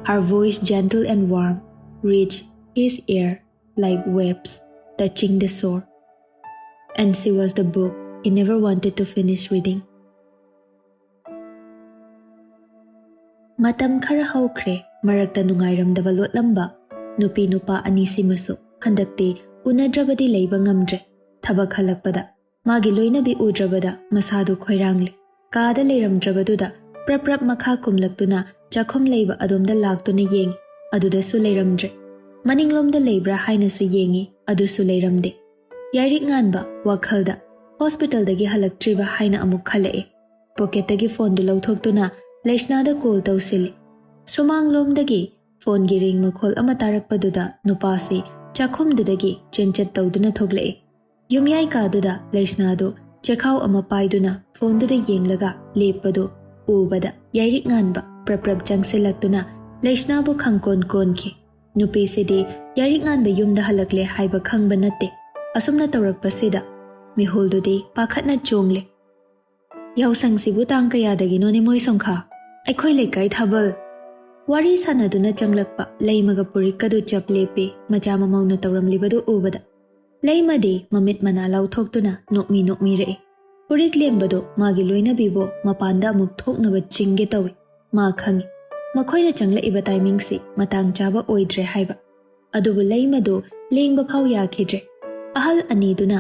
Her voice, gentle and warm, reached his ear like waves touching the shore. And she was the book he never wanted to finish reading. ꯃꯇꯝ ꯈꯔ ꯍꯧꯈ꯭ꯔꯦ, ꯃꯔꯛꯇ ꯅꯨꯡꯉꯥꯏꯔꯝꯗꯕ ꯂꯣꯠꯂꯝꯕ ꯅꯨꯄꯤ ꯅꯨꯄꯥ ꯑꯅꯤꯁꯤꯃꯁꯨ ꯍꯟꯗꯛꯇꯤ ꯎꯅꯗ꯭ꯔꯕꯗꯤ ꯂꯩꯕ ꯉꯝꯗ꯭ꯔꯦ꯫ ꯊꯕꯛ ꯍꯜꯂꯛꯄꯗ ꯃꯥꯒꯤ ꯂꯣꯏꯅꯕꯤ ꯎꯗ꯭ꯔꯕꯗ ꯃꯁꯥꯗꯨ ꯈꯣꯏꯔꯥꯡꯂꯦ꯫ ꯀꯥꯗ ꯂꯩꯔꯝꯗ꯭ꯔꯕꯗꯨꯗ ꯄ꯭ꯔꯞ ꯄ꯭ꯔꯞ ꯃꯈꯥ ꯀꯨꯝꯂꯛꯇꯨꯅ ꯆꯥꯛꯈꯨꯝ ꯂꯩꯕ ꯑꯗꯣꯝꯗ ꯂꯥꯛꯇꯨꯅ ꯌꯦꯡꯉꯤ꯫ ꯑꯗꯨꯗꯁꯨ ꯂꯩꯔꯝꯗ꯭ꯔꯦ꯫ ꯃꯅꯤꯡꯂꯣꯝꯗ ꯂꯩꯕ꯭ꯔꯥ ꯍꯥꯏꯅꯁꯨ ꯌꯦꯡꯉꯤ, ꯑꯗꯨꯁꯨ ꯂꯩꯔꯝꯗꯦ꯫ ꯌꯥꯏꯔꯤꯛ ꯉꯥꯟꯕ ꯋꯥꯈꯜꯗ ꯍꯣꯁꯄꯤꯇꯥꯜꯗꯒꯤ ꯍꯜꯂꯛꯇ꯭ꯔꯤꯕ ꯍꯥꯏꯅ ꯑꯃꯨꯛ ꯈꯜꯂꯛꯑꯦ꯫ ꯄꯣꯀꯦꯠꯇꯒꯤ ꯐꯣꯟꯗꯨ ꯂꯧꯊꯣꯛꯇꯨꯅ ꯂꯩꯁꯅꯥꯗ ꯀꯣꯜ ꯇꯧꯁꯤꯜꯂꯤ꯫ ꯁꯨꯃꯥꯡꯂꯣꯝꯗꯒꯤ ꯐꯣꯟꯒꯤ ꯔꯤꯡ ꯃꯈꯣꯜ ꯑꯃ ꯇꯥꯔꯛꯄꯗꯨꯗ ꯅꯨꯄꯥꯁꯤ ꯆꯥꯛꯈꯨꯝꯗꯨꯗꯒꯤ ꯆꯦꯟꯆꯠ ꯇꯧꯗꯨꯅ ꯊꯣꯛꯂꯛꯏ꯫ ꯌꯨꯝꯌꯥꯏ ꯀꯥꯗꯨꯗ ꯂꯩꯁꯅꯥꯗꯨ ꯆꯦꯈꯥꯎ ꯑꯃ ꯄꯥꯏꯗꯨꯅ ꯐꯣꯟꯗꯨꯗ ꯌꯦꯡꯂꯒ ꯂꯦꯞꯄꯗꯨ ꯎꯕꯗ ꯌꯥꯏꯔꯤꯛ ꯉꯥꯟꯕ ꯄ꯭ꯔꯞ ꯄ꯭ꯔꯞ ꯆꯪꯁꯤꯜꯂꯛꯇꯨꯅ ꯂꯩꯁꯅꯥꯕꯨ ꯈꯪꯀꯣꯟ ꯀꯣꯟꯈꯤ꯫ ꯅꯨꯄꯤꯁꯤꯗꯤ ꯌꯥꯏꯔꯤꯛ ꯉꯥꯟꯕ ꯌꯨꯝꯗ ꯍꯜꯂꯛꯂꯦ ꯍꯥꯏꯕ ꯈꯪꯕ ꯅꯠꯇꯦ꯫ ꯑꯁꯨꯝꯅ ꯇꯧꯔꯛꯄꯁꯤꯗ ꯃꯤꯍꯨꯜꯗꯨꯗꯤ ꯄꯥꯈꯠꯅ ꯆꯣꯡꯂꯦ꯫ "ꯌꯥꯎꯁꯪꯁꯤꯕꯨ ꯇꯥꯡ ꯀꯌꯥꯗꯒꯤꯅꯣꯅꯦ ꯃꯣꯏ ꯁꯣꯡꯈꯥ? ꯑꯩꯈꯣꯏ ꯂꯩꯀꯥꯏ ꯊꯥꯕꯜ!" ꯋꯥꯔꯤ ꯁꯥꯟꯅꯗꯨꯅ ꯆꯪꯂꯛꯄ ꯂꯩꯃꯒ ꯄꯨꯔꯤꯛꯀꯗꯨ ꯆꯞ ꯂꯦꯞꯄꯤ꯫ ꯃꯆꯥ ꯃꯃꯧꯅ ꯇꯧꯔꯝꯂꯤꯕꯗꯨ ꯎꯕꯗ ꯂꯩꯃꯗꯤ ꯃꯃꯤꯠ ꯃꯅꯥ ꯂꯥꯎꯊꯣꯛꯇꯨꯅ ꯅꯣꯛꯃꯤ ꯅꯣꯛꯃꯤꯔꯛꯏ꯫ ꯄꯨꯔꯤꯛ ꯂꯦꯝꯕꯗꯨ ꯃꯥꯒꯤ ꯂꯣꯏꯅꯕꯤꯕꯨ ꯃꯄꯥꯟꯗ ꯑꯃꯨꯛ ꯊꯣꯛꯅꯕ ꯆꯤꯡꯒꯦ ꯇꯧꯏ꯫ ꯃꯥ ꯈꯪꯏ, ꯃꯈꯣꯏꯅ ꯆꯪꯂꯛꯏꯕ ꯇꯥꯏꯃꯤꯡꯁꯤ ꯃꯇꯥꯡ ꯆꯥꯕ ꯑꯣꯏꯗ꯭ꯔꯦ ꯍꯥꯏꯕ꯫ ꯑꯗꯨꯕꯨ ꯂꯩꯃꯗꯨ ꯂꯦꯡꯕ ꯐꯥꯎ ꯌꯥꯈꯤꯗ꯭ꯔꯦ꯫ ꯑꯍꯜ ꯑꯅꯤꯗꯨꯅ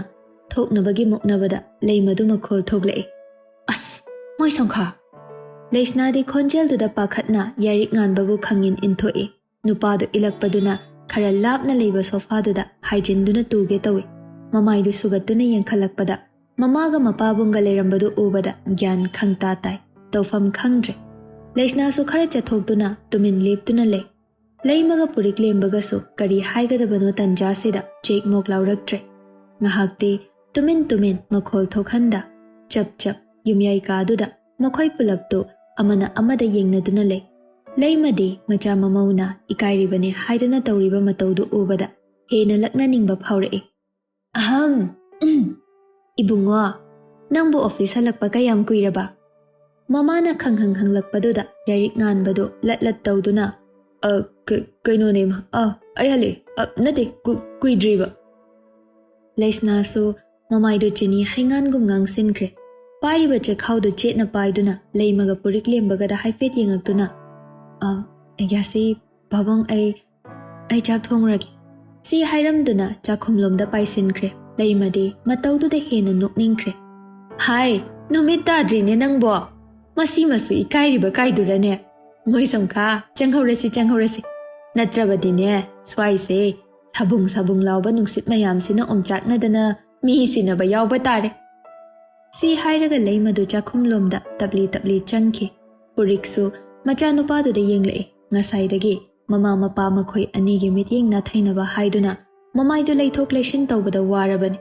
ꯊꯣꯛꯅꯕꯒꯤ ꯃꯨꯛꯅꯕꯗ ꯂꯩꯃꯗꯨ ꯃꯈꯣꯜ ꯊꯣꯛꯂꯛꯏ꯫ "ꯑꯁ, ꯃꯣꯏ ꯁꯣꯡꯈꯥ!" ꯂꯩꯁꯅꯥꯗꯤ ꯈꯣꯟꯖꯦꯜꯗꯨꯗ ꯄꯥꯈꯠꯅ ꯌꯥꯏꯔꯤꯛ ꯉꯥꯟꯕꯕꯨ ꯈꯪꯏꯟ ꯏꯟꯊꯣꯛꯏ꯫ ꯅꯨꯄꯥꯗꯨ ꯏꯜꯂꯛꯄꯗꯨꯅ ꯈꯔ ꯂꯥꯞꯅ ꯂꯩꯕ ꯁꯣꯐꯥꯗꯨꯗ ꯍꯥꯏꯖꯤꯟꯗꯨꯅ ꯇꯨꯒꯦ ꯇꯧꯏ꯫ ꯃꯃꯥꯏꯗꯨ ꯁꯨꯒꯠꯇꯨꯅ ꯌꯦꯡꯈꯠꯂꯛꯄꯗ ꯃꯃꯥꯒ ꯃꯄꯥꯕꯨꯡꯒ ꯂꯩꯔꯝꯕꯗꯨ ꯎꯕꯗ ꯒ꯭ꯌꯥꯟ ꯈꯪꯇꯥ ꯇꯥꯏ꯫ ꯇꯧꯐꯝ ꯈꯪꯗ꯭ꯔꯦ꯫ ꯂꯩꯁꯅꯥꯁꯨ ꯈꯔ ꯆꯠꯊꯣꯛꯇꯨꯅ ꯇꯨꯃꯤꯟ ꯂꯦꯞꯇꯨꯅ ꯂꯩ꯫ ꯂꯩꯃꯒ ꯄꯨꯔꯤꯛ ꯂꯦꯝꯕꯒꯁꯨ ꯀꯔꯤ ꯍꯥꯏꯒꯗꯕꯅꯣ ꯇꯟꯖꯥꯁꯤꯗ ꯆꯦꯛ ꯃꯣꯛ ꯂꯥꯎꯔꯛꯇ꯭ꯔꯦ꯫ ꯉꯥꯏꯍꯥꯛꯇꯤ ꯇꯨꯃꯤꯟ ꯇꯨꯃꯤꯟ ꯃꯈꯣꯜ ꯊꯣꯛꯍꯟꯗ ꯆꯞ ꯆꯞ ꯌꯨꯝꯌꯥꯏ ꯀꯥꯗꯨꯗ ꯃꯈꯣꯏ ꯄꯨꯂꯞꯇꯨ ꯑꯃꯅ ꯑꯃꯗ ꯌꯦꯡꯅꯗꯨꯅ ꯂꯩ꯫ ꯂꯩꯃꯗꯤ ꯃꯆꯥ ꯃꯃꯧꯅ ꯏꯀꯥꯏꯔꯤꯕꯅꯤ ꯍꯥꯏꯗꯅ ꯇꯧꯔꯤꯕ ꯃꯇꯧꯗꯨ ꯎꯕꯗ ꯍꯦꯟꯅ ꯂꯛꯅꯅꯤꯡꯕ ꯐꯥꯎꯔꯛꯏ꯫ "ꯑꯍꯝ, ꯎꯝ, ꯏꯕꯨꯡꯉꯣ, ꯅꯪꯕꯨ ꯑꯣꯐꯤꯁ ꯍꯜꯂꯛꯄ ꯀꯌꯥꯝ ꯀꯨꯏꯔꯕ?" ꯃꯃꯥꯅ ꯈꯪꯍꯪ ꯍꯪꯂꯛꯄꯗꯨꯗ ꯌꯥꯏꯔꯤꯛ ꯉꯥꯟꯕꯗꯨ ꯂꯠ ꯂꯠ ꯇꯧꯗꯨꯅ, "ꯑ, ꯀ-, ꯀꯩꯅꯣꯅꯦ, ꯏꯃꯥ, ꯑ, ꯑꯩ ꯍꯜꯂꯛꯑꯦ, ꯑ, ꯅꯠꯇꯦ, ꯀꯨ-, ꯀꯨꯏꯗ꯭ꯔꯤꯕ꯫" ꯂꯩꯁꯅꯥꯁꯨ ꯃꯃꯥꯏꯗꯨ ꯆꯤꯅꯤ ꯍꯩꯉꯥꯟꯒꯨꯝ ꯉꯥꯡꯁꯤꯟꯈ꯭ꯔꯦ꯫ ꯄꯥꯏꯔꯤꯕ ꯆꯦꯈꯥꯎꯗꯨ ꯆꯦꯠꯅ ꯄꯥꯏꯗꯨꯅ ꯂꯩꯃꯒ ꯄꯨꯔꯤꯛ ꯂꯦꯝꯕꯒꯗ ꯍꯥꯏꯐꯦꯠ ꯌꯦꯡꯉꯛꯇꯨꯅ, "ꯑ, ꯌꯥꯁꯤ, ꯄꯥꯕꯨꯡ, ꯑꯩ, ꯑꯩ ꯆꯥꯛ ꯊꯣꯡꯉꯨꯔꯒꯦ꯫ ꯁꯤ ꯍꯥꯏꯔꯝꯗꯨꯅ ꯆꯥꯛꯈꯨꯝꯂꯣꯝꯗ ꯄꯥꯏꯁꯤꯟꯈ꯭ꯔꯦ꯫ ꯂꯩꯃꯗꯤ ꯃꯇꯧꯗꯨꯗ ꯍꯦꯟꯅ ꯅꯣꯛꯅꯤꯡꯈ꯭ꯔꯦ꯫ ꯍꯥꯏ, ꯅꯨꯃꯤꯠ ꯇꯥꯗ꯭ꯔꯤꯅꯦ ꯅꯪꯕꯣ꯫ ꯃꯁꯤꯃꯁꯨ ꯏꯀꯥꯏꯔꯤꯕ ꯀꯥꯏꯗꯨꯔꯅꯦ? ꯃꯣꯏ ꯁꯝꯈꯥ, ꯆꯪꯍꯧꯔꯁꯤ, ꯆꯪꯍꯧꯔꯁꯤ꯫ ꯅꯠꯇ꯭ꯔꯕꯗꯤꯅꯦ, ꯁ꯭ꯋꯥꯏꯁꯦ ꯁꯥꯕꯨꯡ ꯁꯥꯕꯨꯡ ꯂꯥꯎꯕ ꯅꯨꯡꯁꯤꯠ ꯃꯌꯥꯝꯁꯤꯅ ꯑꯣꯝꯆꯥꯛꯅꯗꯅ ꯃꯤ ꯁꯤꯅꯕ ꯌꯥꯎꯕ ꯇꯥꯔꯦ꯫ ꯁꯤ ꯍꯥꯏꯔꯒ ꯂꯩꯃꯗꯨ ꯆꯥꯛꯈꯨꯝꯂꯣꯝꯗ ꯇꯞꯂꯤ ꯇꯞꯂꯤ ꯆꯪꯈꯤ꯫ ꯄꯨꯔꯤꯛꯁꯨ ꯃꯆꯥꯅꯨꯄꯥꯗꯨꯗ ꯌꯦꯡꯂꯛꯏ꯫ ꯉꯁꯥꯏꯗꯒꯤ ꯃꯃꯥ ꯃꯄꯥ ꯃꯈꯣꯏ ꯑꯅꯤꯒꯤ ꯃꯤꯠꯌꯦꯡ ꯅꯥꯊꯩꯅꯕ ꯍꯥꯏꯗꯨꯅ ꯃꯃꯥꯏꯗꯨ ꯂꯩꯊꯣꯛ ꯂꯩꯁꯤꯟ ꯇꯧꯕꯗ ꯋꯥꯔꯕꯅꯤ꯫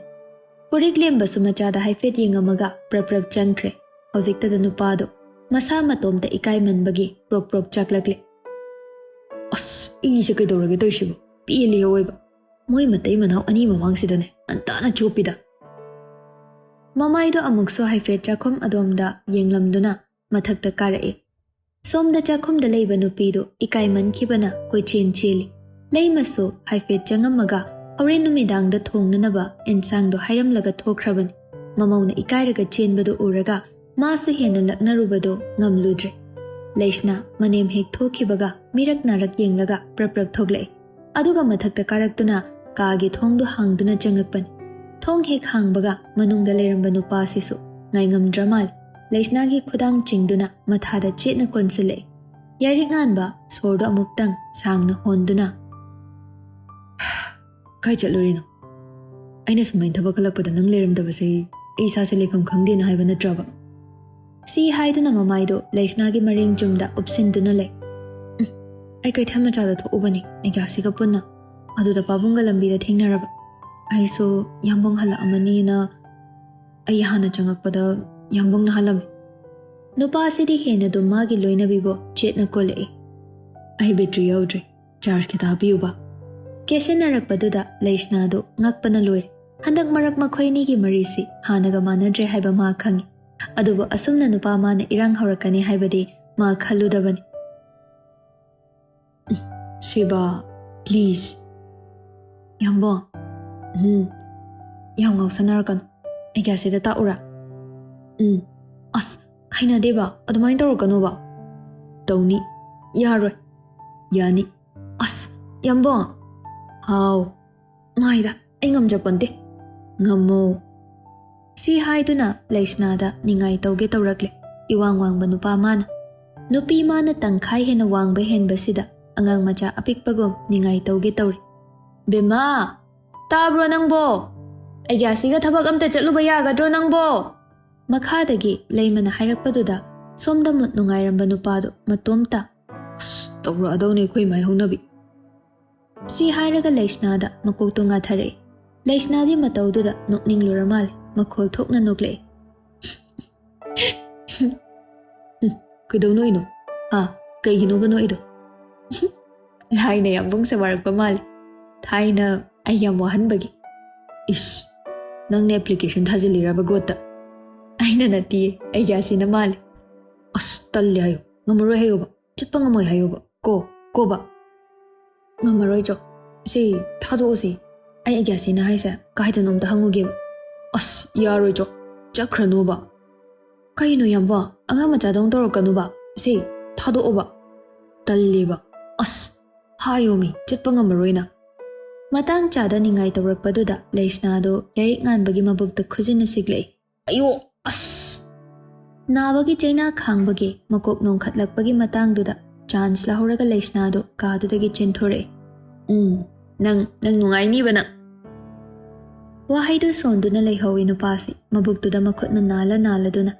ꯄꯨꯔꯤꯛ ꯂꯦꯝꯕꯁꯨ ꯃꯆꯥꯗ ꯍꯥꯏꯐꯦꯠ ꯌꯦꯡꯉꯝꯃꯒ ꯄ꯭ꯔꯞ ꯄ꯭ꯔꯞ ꯆꯪꯈ꯭ꯔꯦ꯫ ꯍꯧꯖꯤꯛꯇꯗ ꯅꯨꯄꯥꯗꯨ ꯃꯁꯥ ꯃꯇꯣꯝꯇ ꯏꯀꯥꯏꯃꯟꯕꯒꯤ ꯄ꯭ꯔꯣꯛ ꯄ꯭ꯔꯣꯛ ꯆꯥꯛꯂꯛꯂꯦ꯫ ꯑꯁ, ꯏꯁꯦ ꯀꯩꯗꯧꯔꯒꯦ ꯇꯧꯔꯤꯁꯤꯕꯨ? ꯄꯦꯜꯂꯦ ꯑꯑꯣꯏꯕ꯫ ꯃꯣꯏ ꯃꯇꯩ ꯃꯅꯥꯎ ꯑꯅꯤ ꯃꯃꯥꯡꯁꯤꯗꯅꯦ ꯉꯟꯇꯥꯅ ꯆꯣꯞꯄꯤꯗ꯫ ꯃꯃꯥꯏꯗꯣ ꯑꯃꯨꯛꯁꯨ ꯍꯥꯏꯐꯦꯠ ꯆꯥꯛꯈꯨꯝ ꯑꯗꯣꯝꯗ ꯌꯦꯡꯂꯝꯗꯨꯅ ꯃꯊꯛꯇ ꯀꯥꯔꯛꯏ꯫ ꯁꯣꯝꯗ ꯆꯥꯛꯈꯨꯝꯗ ꯂꯩꯕ ꯅꯨꯄꯤꯗꯨ ꯏꯀꯥꯏꯃꯟꯈꯤꯕꯅ ꯀꯣꯏꯆꯦꯟ ꯆꯦꯜꯂꯤ꯫ ꯂꯩꯃꯁꯨ ꯍꯥꯏꯐꯦꯠ ꯆꯪꯉꯝꯃꯒ ꯍꯣꯔꯦꯟ ꯅꯨꯃꯤꯗꯥꯡꯗ ꯊꯣꯡꯅꯅꯕ ꯑꯦꯟꯁꯥꯡꯗꯣ ꯍꯥꯏꯔꯝꯂꯒ ꯊꯣꯛꯈ꯭ꯔꯕꯅꯤ꯫ ꯃꯃꯧꯅ ꯏꯀꯥꯏꯔꯒ ꯆꯦꯟꯕꯗꯨ ꯎꯔꯒ ꯃꯥꯁꯨ ꯍꯦꯟꯅ ꯂꯛꯅꯔꯨꯕꯗꯨ ꯉꯝꯂꯨꯗ꯭ꯔꯦ꯫ ꯂꯩꯁꯅꯥ ꯃꯅꯦꯝ ꯍꯦꯛ ꯊꯣꯛꯈꯤꯕꯒ ꯃꯤꯔꯛ ꯅꯥꯔꯛ ꯌꯦꯡꯂꯒ ꯄ꯭ꯔꯞ ꯄ꯭ꯔꯞ ꯊꯣꯛꯂꯛꯏ꯫ ꯑꯗꯨꯒ ꯃꯊꯛꯇ ꯀꯥꯔꯛꯇꯨꯅ ꯀꯥꯒꯤ ꯊꯣꯡꯗꯨ ꯍꯥꯡꯗꯨꯅ ꯆꯪꯉꯛꯄꯅꯤ꯫ ꯊꯣꯡ ꯍꯦꯛ ꯍꯥꯡꯕꯒ ꯃꯅꯨꯡꯗ ꯂꯩꯔꯝꯕ ꯅꯨꯄꯥꯁꯤꯁꯨ ꯉꯥꯏꯉꯝꯗ꯭ꯔ ꯃꯥꯜꯂꯦ꯫ ꯂꯩꯁꯅꯥꯒꯤ ꯈꯨꯗꯥꯡ ꯆꯤꯡꯗꯨꯅ ꯃꯊꯥꯗ ꯆꯦꯠꯅ ꯀꯣꯟꯁꯤꯜꯂꯛꯏ꯫ ꯌꯥꯏꯔꯤꯛ ꯉꯥꯟꯕ ꯁꯣꯔꯗꯨ ꯑꯃꯨꯛꯇꯪ ꯁꯥꯡꯅ ꯍꯣꯟꯗꯨꯅ, "ꯀꯥꯏ ꯆꯠꯂꯨꯔꯤꯅꯣ? ꯑꯩꯅ ꯁꯨꯃꯥꯏꯅ ꯊꯕꯛ ꯍꯜꯂꯛꯄꯗ ꯅꯪ ꯂꯩꯔꯝꯗꯕꯁꯦ ꯑꯩ ꯏꯁꯥꯁꯦ ꯂꯩꯐꯝ ꯈꯪꯗꯦꯅ ꯍꯥꯏꯕ ꯅꯠꯇ꯭ꯔꯕ?" ꯁꯤ ꯍꯥꯏꯗꯨꯅ ꯃꯃꯥꯏꯗꯨ ꯂꯩꯁꯅꯥꯒꯤ ꯃꯔꯦꯡ ꯆꯨꯝꯗ ꯎꯞꯁꯤꯟꯗꯨꯅ ꯂꯩ꯫ "ꯎꯝ, ꯑꯩ ꯀꯩꯊꯦꯜ ꯃꯆꯥꯗ ꯊꯣꯛꯎꯕꯅꯤ ꯅꯦꯒ꯭ꯌꯥꯁꯤꯒ ꯄꯨꯟꯅ꯫ ꯑꯗꯨꯗ ꯄꯥꯕꯨꯡꯒ ꯂꯝꯕꯤꯗ ꯊꯦꯡꯅꯔꯕ꯫ ꯑꯩꯁꯨ ꯌꯥꯝꯕꯨꯡ ꯍꯜꯂꯛꯑꯃꯅꯤꯅ ꯑꯩ ꯍꯥꯟꯅ ꯆꯪꯉꯛꯄꯗ ꯌꯥꯝꯕꯨꯡꯅ ꯍꯜꯂꯝꯃꯤ꯫" ꯅꯨꯄꯥꯁꯤꯗꯤ ꯍꯦꯟꯅ ꯑꯗꯨꯝ ꯃꯥꯒꯤ ꯂꯣꯏꯅꯕꯤꯕꯨ ꯆꯦꯠꯅ ꯀꯣꯜꯂꯛꯏ꯫ "ꯑꯩ ꯕꯦꯇ꯭ꯔꯤ ꯌꯥꯎꯗ꯭ꯔꯦ, ꯆꯥꯔꯖ ꯈꯤꯇ ꯍꯥꯞꯄꯤꯌꯨꯕ꯫" ꯀꯦꯁꯤꯟꯅꯔꯛꯄꯗꯨꯗ ꯂꯩꯁꯅꯥꯗꯨ ꯉꯛꯄꯅ ꯂꯣꯏꯔꯦ꯫ ꯍꯟꯗꯛ ꯃꯔꯛ ꯃꯈꯣꯏ ꯑꯅꯤꯒꯤ ꯃꯔꯤꯁꯤ ꯍꯥꯟꯅꯒ ꯃꯥꯟꯅꯗ꯭ꯔꯦ ꯍꯥꯏꯕ ꯃꯥ ꯈꯪꯏ꯫ ꯑꯗꯨꯕꯨ ꯑꯁꯨꯝꯅ ꯅꯨꯄꯥ ꯃꯥꯅ ꯏꯔꯥꯡ ꯍꯧꯔꯛꯀꯅꯤ ꯍꯥꯏꯕꯗꯤ ꯃꯥ ꯈꯜꯂꯨꯗꯕꯅꯤ꯫ "ꯁꯤꯕꯥ, please꯫" "ꯌꯥꯝꯕꯣ, ꯎꯝ, ꯌꯥꯝ ꯉꯥꯎꯁꯟꯅꯔꯛꯀꯅꯨ꯫ ꯑꯩ ꯒ꯭ꯌꯥꯁꯁꯤꯗ ꯇꯥꯛꯎꯔꯥ?" "ꯎꯝ꯫" "ꯑꯁ, ꯍꯩꯅꯗꯦꯕ, ꯑꯗꯨꯃꯥꯏꯅ ꯇꯧꯔꯛꯀꯅꯣꯕ꯫" "ꯇꯧꯅꯤ, ꯌꯥꯔꯣꯏ꯫" "ꯌꯥꯅꯤ꯫" "ꯑꯁ, "ꯌꯥꯝꯕꯣꯡ!" "ꯍꯥꯎ?" "ꯃꯥꯏꯗ, ꯑꯩ ꯉꯝꯖꯄꯣꯟꯇꯦ꯫" "ꯉꯝꯃꯣ꯫" ꯁꯤ ꯍꯥꯏꯗꯨꯅ ꯂꯩꯁꯅꯥꯗ ꯅꯤꯡꯉꯥꯏ ꯇꯧꯒꯦ ꯇꯧꯔꯛꯂꯦ ꯏꯋꯥꯡ ꯋꯥꯡꯕ ꯅꯨꯄꯥ ꯃꯥꯅ꯫ ꯅꯨꯄꯤ ꯃꯥꯅ ꯇꯪꯈꯥꯏ ꯍꯦꯟꯅ ꯋꯥꯡꯕ ꯍꯦꯟꯕꯁꯤꯗ ꯑꯉꯥꯡ ꯃꯆꯥ ꯑꯄꯤꯛꯄꯒꯨꯝ ꯅꯤꯡꯉꯥꯏ ꯇꯧꯒꯦ ꯇꯧꯔꯤ꯫ "ꯕꯦꯝꯃꯥ, ꯇꯥꯕ꯭ꯔꯣ ꯅꯪꯕꯣ? ꯑꯩꯒꯤ ꯑꯁꯤꯒ ꯊꯕꯛ ꯑꯝꯇ ꯆꯠꯂꯨꯕ ꯌꯥꯒꯗ꯭ꯔꯣ ꯅꯪꯕꯣ?" ꯃꯈꯥꯗꯒꯤ ꯂꯩꯃꯅ ꯍꯥꯏꯔꯛꯄꯗꯨꯗ ꯁꯣꯝꯗ ꯃꯨꯠ ꯅꯨꯡꯉꯥꯏꯔꯝꯕ ꯅꯨꯄꯥꯗꯣ ꯃꯇꯣꯝꯇ, "ꯑꯁ, ꯇꯧꯔꯛꯑꯗꯧꯅꯦ ꯑꯩꯈꯣꯏ ꯏꯃꯥꯏ ꯍꯧꯅꯕꯤ꯫" ꯁꯤ ꯍꯥꯏꯔꯒ ꯂꯩꯁꯅꯥꯗ ꯃꯀꯣꯛꯇꯣ ꯉꯥꯊꯔꯛꯑꯦ꯫ ꯂꯩꯁꯅꯥꯗꯤ ꯃꯇꯧꯗꯨꯗ ꯅꯣꯛꯅꯤꯡꯂꯨꯔ ꯃꯥꯜꯂꯦ, ꯃꯈꯣꯜ ꯊꯣꯛꯅ ꯅꯣꯛꯂꯛꯑꯦ꯫ "ꯀꯩꯗꯧ ꯅꯣꯛꯏꯅꯣ? ꯍꯥ? ꯀꯩꯒꯤꯅꯣꯕ ꯅꯣꯛꯏꯗꯣ?" "ꯂꯥꯏꯅ ꯌꯥꯝꯕꯨꯡꯁꯦ ꯋꯥꯔꯛꯄ ꯃꯥꯜꯂꯦ, ꯊꯥꯏꯅ ꯑꯩ ꯌꯥꯝ ꯋꯥꯍꯟꯕꯒꯤ꯫" "ꯏꯁ, ꯅꯪꯅ ꯑꯦꯄ꯭ꯂꯤꯀꯦꯁꯟ ꯊꯥꯖꯤꯜꯂꯤꯔꯕ ꯒꯣꯠꯇ?" "ꯑꯩꯅ ꯅꯠꯇꯤꯌꯦ, ꯑꯩꯒꯤ ꯑꯁꯤꯅ ꯃꯥꯜꯂꯦ꯫" "ꯑꯁ, ꯇꯜꯂꯦ ꯍꯥꯏꯌꯣ, ꯉꯝꯃꯔꯣꯏ ꯍꯥꯏꯌꯣꯕ, ꯆꯠꯄ ꯉꯝꯃꯣꯏ ꯍꯥꯏꯌꯣꯕ, ꯀꯣ, ꯀꯣꯕ?" "ꯉꯝꯃꯔꯣꯏ ꯆꯣ, ꯁꯤ ꯊꯥꯗꯣꯛꯑꯣꯁꯤ, ꯑꯩ ꯑꯩꯒꯤ ꯑꯁꯤꯅ ꯍꯥꯏꯁꯦ ꯀꯥꯏꯗꯅꯣꯝꯇ ꯍꯪꯉꯨꯒꯦꯕ꯫" "ꯑꯁ, ꯌꯥꯔꯣꯏ ꯆꯣ, ꯆꯠꯈ꯭ꯔꯅꯣꯕ꯫" "ꯀꯩꯅꯣ ꯌꯥꯝꯕꯣ, ꯑꯉꯥꯡ ꯃꯆꯥꯗꯧꯅ ꯇꯧꯔꯛꯀꯅꯨꯕ, ꯁꯤ ꯊꯥꯗꯣꯛꯑꯣꯕ꯫" "ꯇꯜꯂꯦꯕ, ꯑꯁ, ꯍꯥꯏꯌꯣꯃꯤ, ꯆꯠꯄ ꯉꯝꯃꯔꯣꯏꯅ꯫" ꯃꯇꯥꯡ ꯆꯥꯗ ꯅꯤꯡꯉꯥꯏ ꯇꯧꯔꯛꯄꯗꯨꯗ ꯂꯩꯁꯅꯥꯗꯣ ꯌꯥꯏꯔꯤꯛ ꯉꯥꯟꯕꯒꯤ ꯃꯕꯨꯛꯇ ꯈꯨꯖꯤꯟꯅ ꯁꯤꯛꯂꯛꯏ꯫ "ꯑꯌꯣ, ꯑꯁ!" ꯅꯥꯕꯒꯤ ꯆꯩꯅꯥ ꯈꯥꯡꯕꯒꯤ ꯃꯀꯣꯛ ꯅꯣꯡꯈꯠꯂꯛꯄꯒꯤ ꯃꯇꯥꯡꯗꯨꯗ ꯆꯥꯟꯁ ꯂꯧꯍꯧꯔꯒ ꯂꯩꯁꯅꯥꯗꯣ ꯀꯥꯗꯨꯗꯒꯤ ꯆꯦꯟꯊꯣꯔꯛꯑꯦ꯫ "ꯎꯝ, ꯅꯪ, ꯅꯪ ꯅꯨꯡꯉꯥꯏꯅꯤꯕ ꯅꯪ꯫" ꯋꯥꯍꯩꯗꯨ ꯁꯣꯟꯗꯨꯅ ꯂꯩꯍꯧꯏ ꯅꯨꯄꯥꯁꯤ, ꯃꯕꯨꯛꯇꯨꯗ ꯃꯈꯨꯠꯅ ꯅꯥꯜꯂ ꯅꯥꯜꯂꯗꯨꯅ꯫